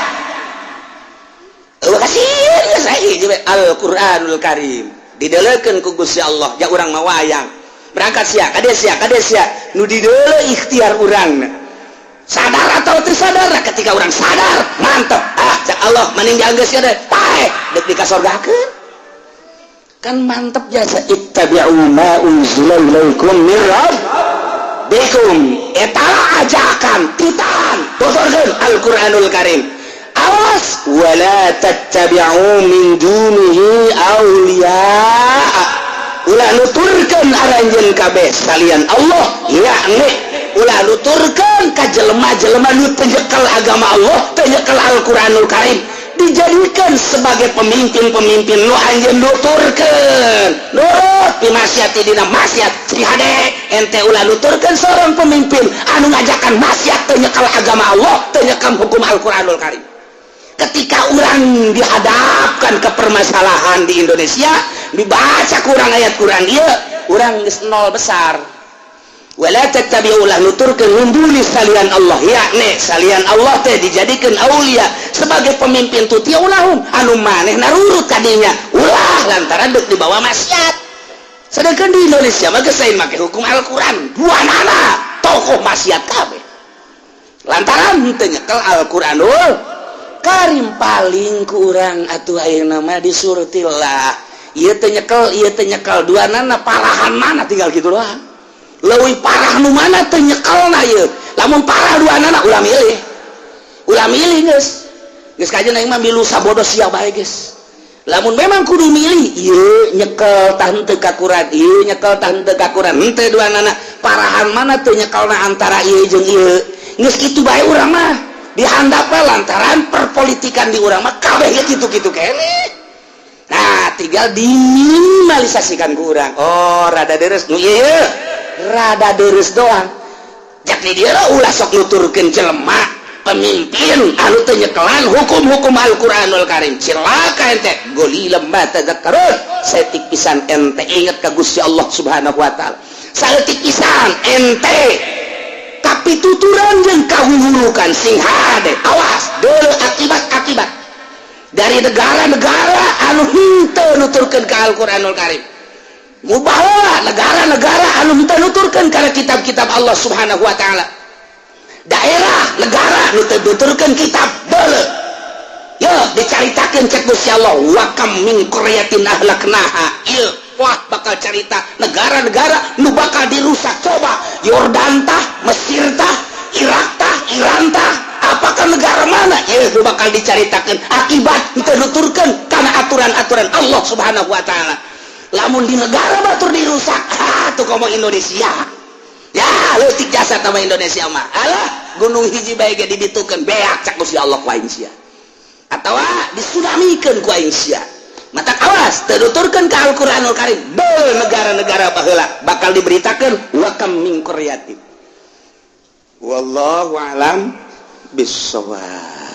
Eueuh kasieun geus hiji we Al-Qur'anul Karim. Didelekeun ku Gusti Allah, ya urang mah wayang. Berangkat sia, kade sia, kade sia. Nu dideuleu ikhtiar urang. Sadar atau teu sadar, ketika orang sadar, mantep. Ah, cak Allah mending dianggeus deh, paeh dek dikasorgakeun. Kan mantep jasa, ittabi'u ma unzila ilaikum mir rabbikum. Eta ajakan, titahan, tuturkeun Al-Qur'anul Karim. Awas, wala tattabi'u min dunihi awliya, ulah nuturkeun aranjeun kabeh salian Allah, yakni ulah nuturkeun ka jelema-jelema nu teu nyekel agama Allah, teu nyekel Al-Qur'anul Karim, dijadikan sebagai pemimpin-pemimpin nu anjeun nuturkeun, nurut pi maksiat dina maksiat. Si hade ente, ulah nuturkeun seorang pemimpin anu ngajakan maksiat, teu nyekel agama Allah, teu nyekel hukum Al-Qur'anul Karim. Ketika orang dihadapkan ke permasalahan di Indonesia, dibaca kurang ayat Quran, iya orang geus nol besar. Wala tattabi'u, ulah nuturkeun, min duni, salian Allah, yakni salian Allah teh dijadikan aulia, sebagai pemimpin. Tuti'unahum, anu maneh narurut kadinya, ulah, lantaran dek dibawa maksiat. Sedangkan di Indonesia mah geus lain make hukum Al-Qur'an, dua nana tokoh maksiat kabeh lantaran henteu nyekel Al-Qur'anul Karim. Paling kurang atuh ayeuna mah disurtillah, ieu teu nyekel, ieu teu nyekel, dua nana parahan mana, tinggal gitu doang. Leuwih parah nu mana teu nyekelna ieu? Lamun parah dua nana, ulah milih, ulah milih geus. Geus kajeun aing mah milu sabodo sia bae geus. Lamun memang kudu milih, ieu nyekel tah henteu ka Quran, ieu nyekel tah henteu ka Quran, henteu, dua nana parahan mana teu nyekelna antara ieu jeung ieu, geus kitu bae urang mah dihandap, lantaran perpolitikan di urang mah kabeh ge kitu-kitu keneh. Nah, tinggal diminimalisasikan ku urang. Oh, rada deres nu ieu, rada deres doang. Jak di dia ulah sok nuturkeun jelema pemimpin anu teu nyekelan hukum-hukum Al-Qur'anul Karim. Cilaka ente. Qalilan ma tadzakkarun. Saeutik pisan ente inget ka Gusti Allah Subhanahu wa taala. Saeutik pisan ente kapituturan jeung kahuhurukan. Sing hade, awas deuleu akibat-akibat dari negara-negara anu henteu nuturkeun ka Al-Qur'anul Karim. Mubahala negara-negara anu henteu nuturkeun kana kitab-kitab Allah Subhanahu wa taala, daerah negara nu teu nuturkeun kitab, deuleu. Yo dicaritakeun cek Gusti Allah, wa kam min qaryatin ahlaknaha. Ieu wah bakal carita negara-negara nu bakal dirusak. Coba Yordan tah, Mesir tah, Irak tah, Iran tah, apakah negara mana ya nu bakal dicaritakan akibat teu nuturkeun kana aturan-aturan Allah Subhanahu wa taala. Lamun di negara batur dirusak, ah. Komo Indonesia ya, leutik jasa sama Indonesia mah. Alah, gunung hiji bae ge dibitukeun beak cak Gusti Allah ku aing sia, atawa disunamikeun ku aing sia. Mata awas tertuturkeun ke Al-Qur'anul Karim. Be negara-negara baheula bakal diberitakeun wa kam min qaryatin. Wallahu alam bissawab.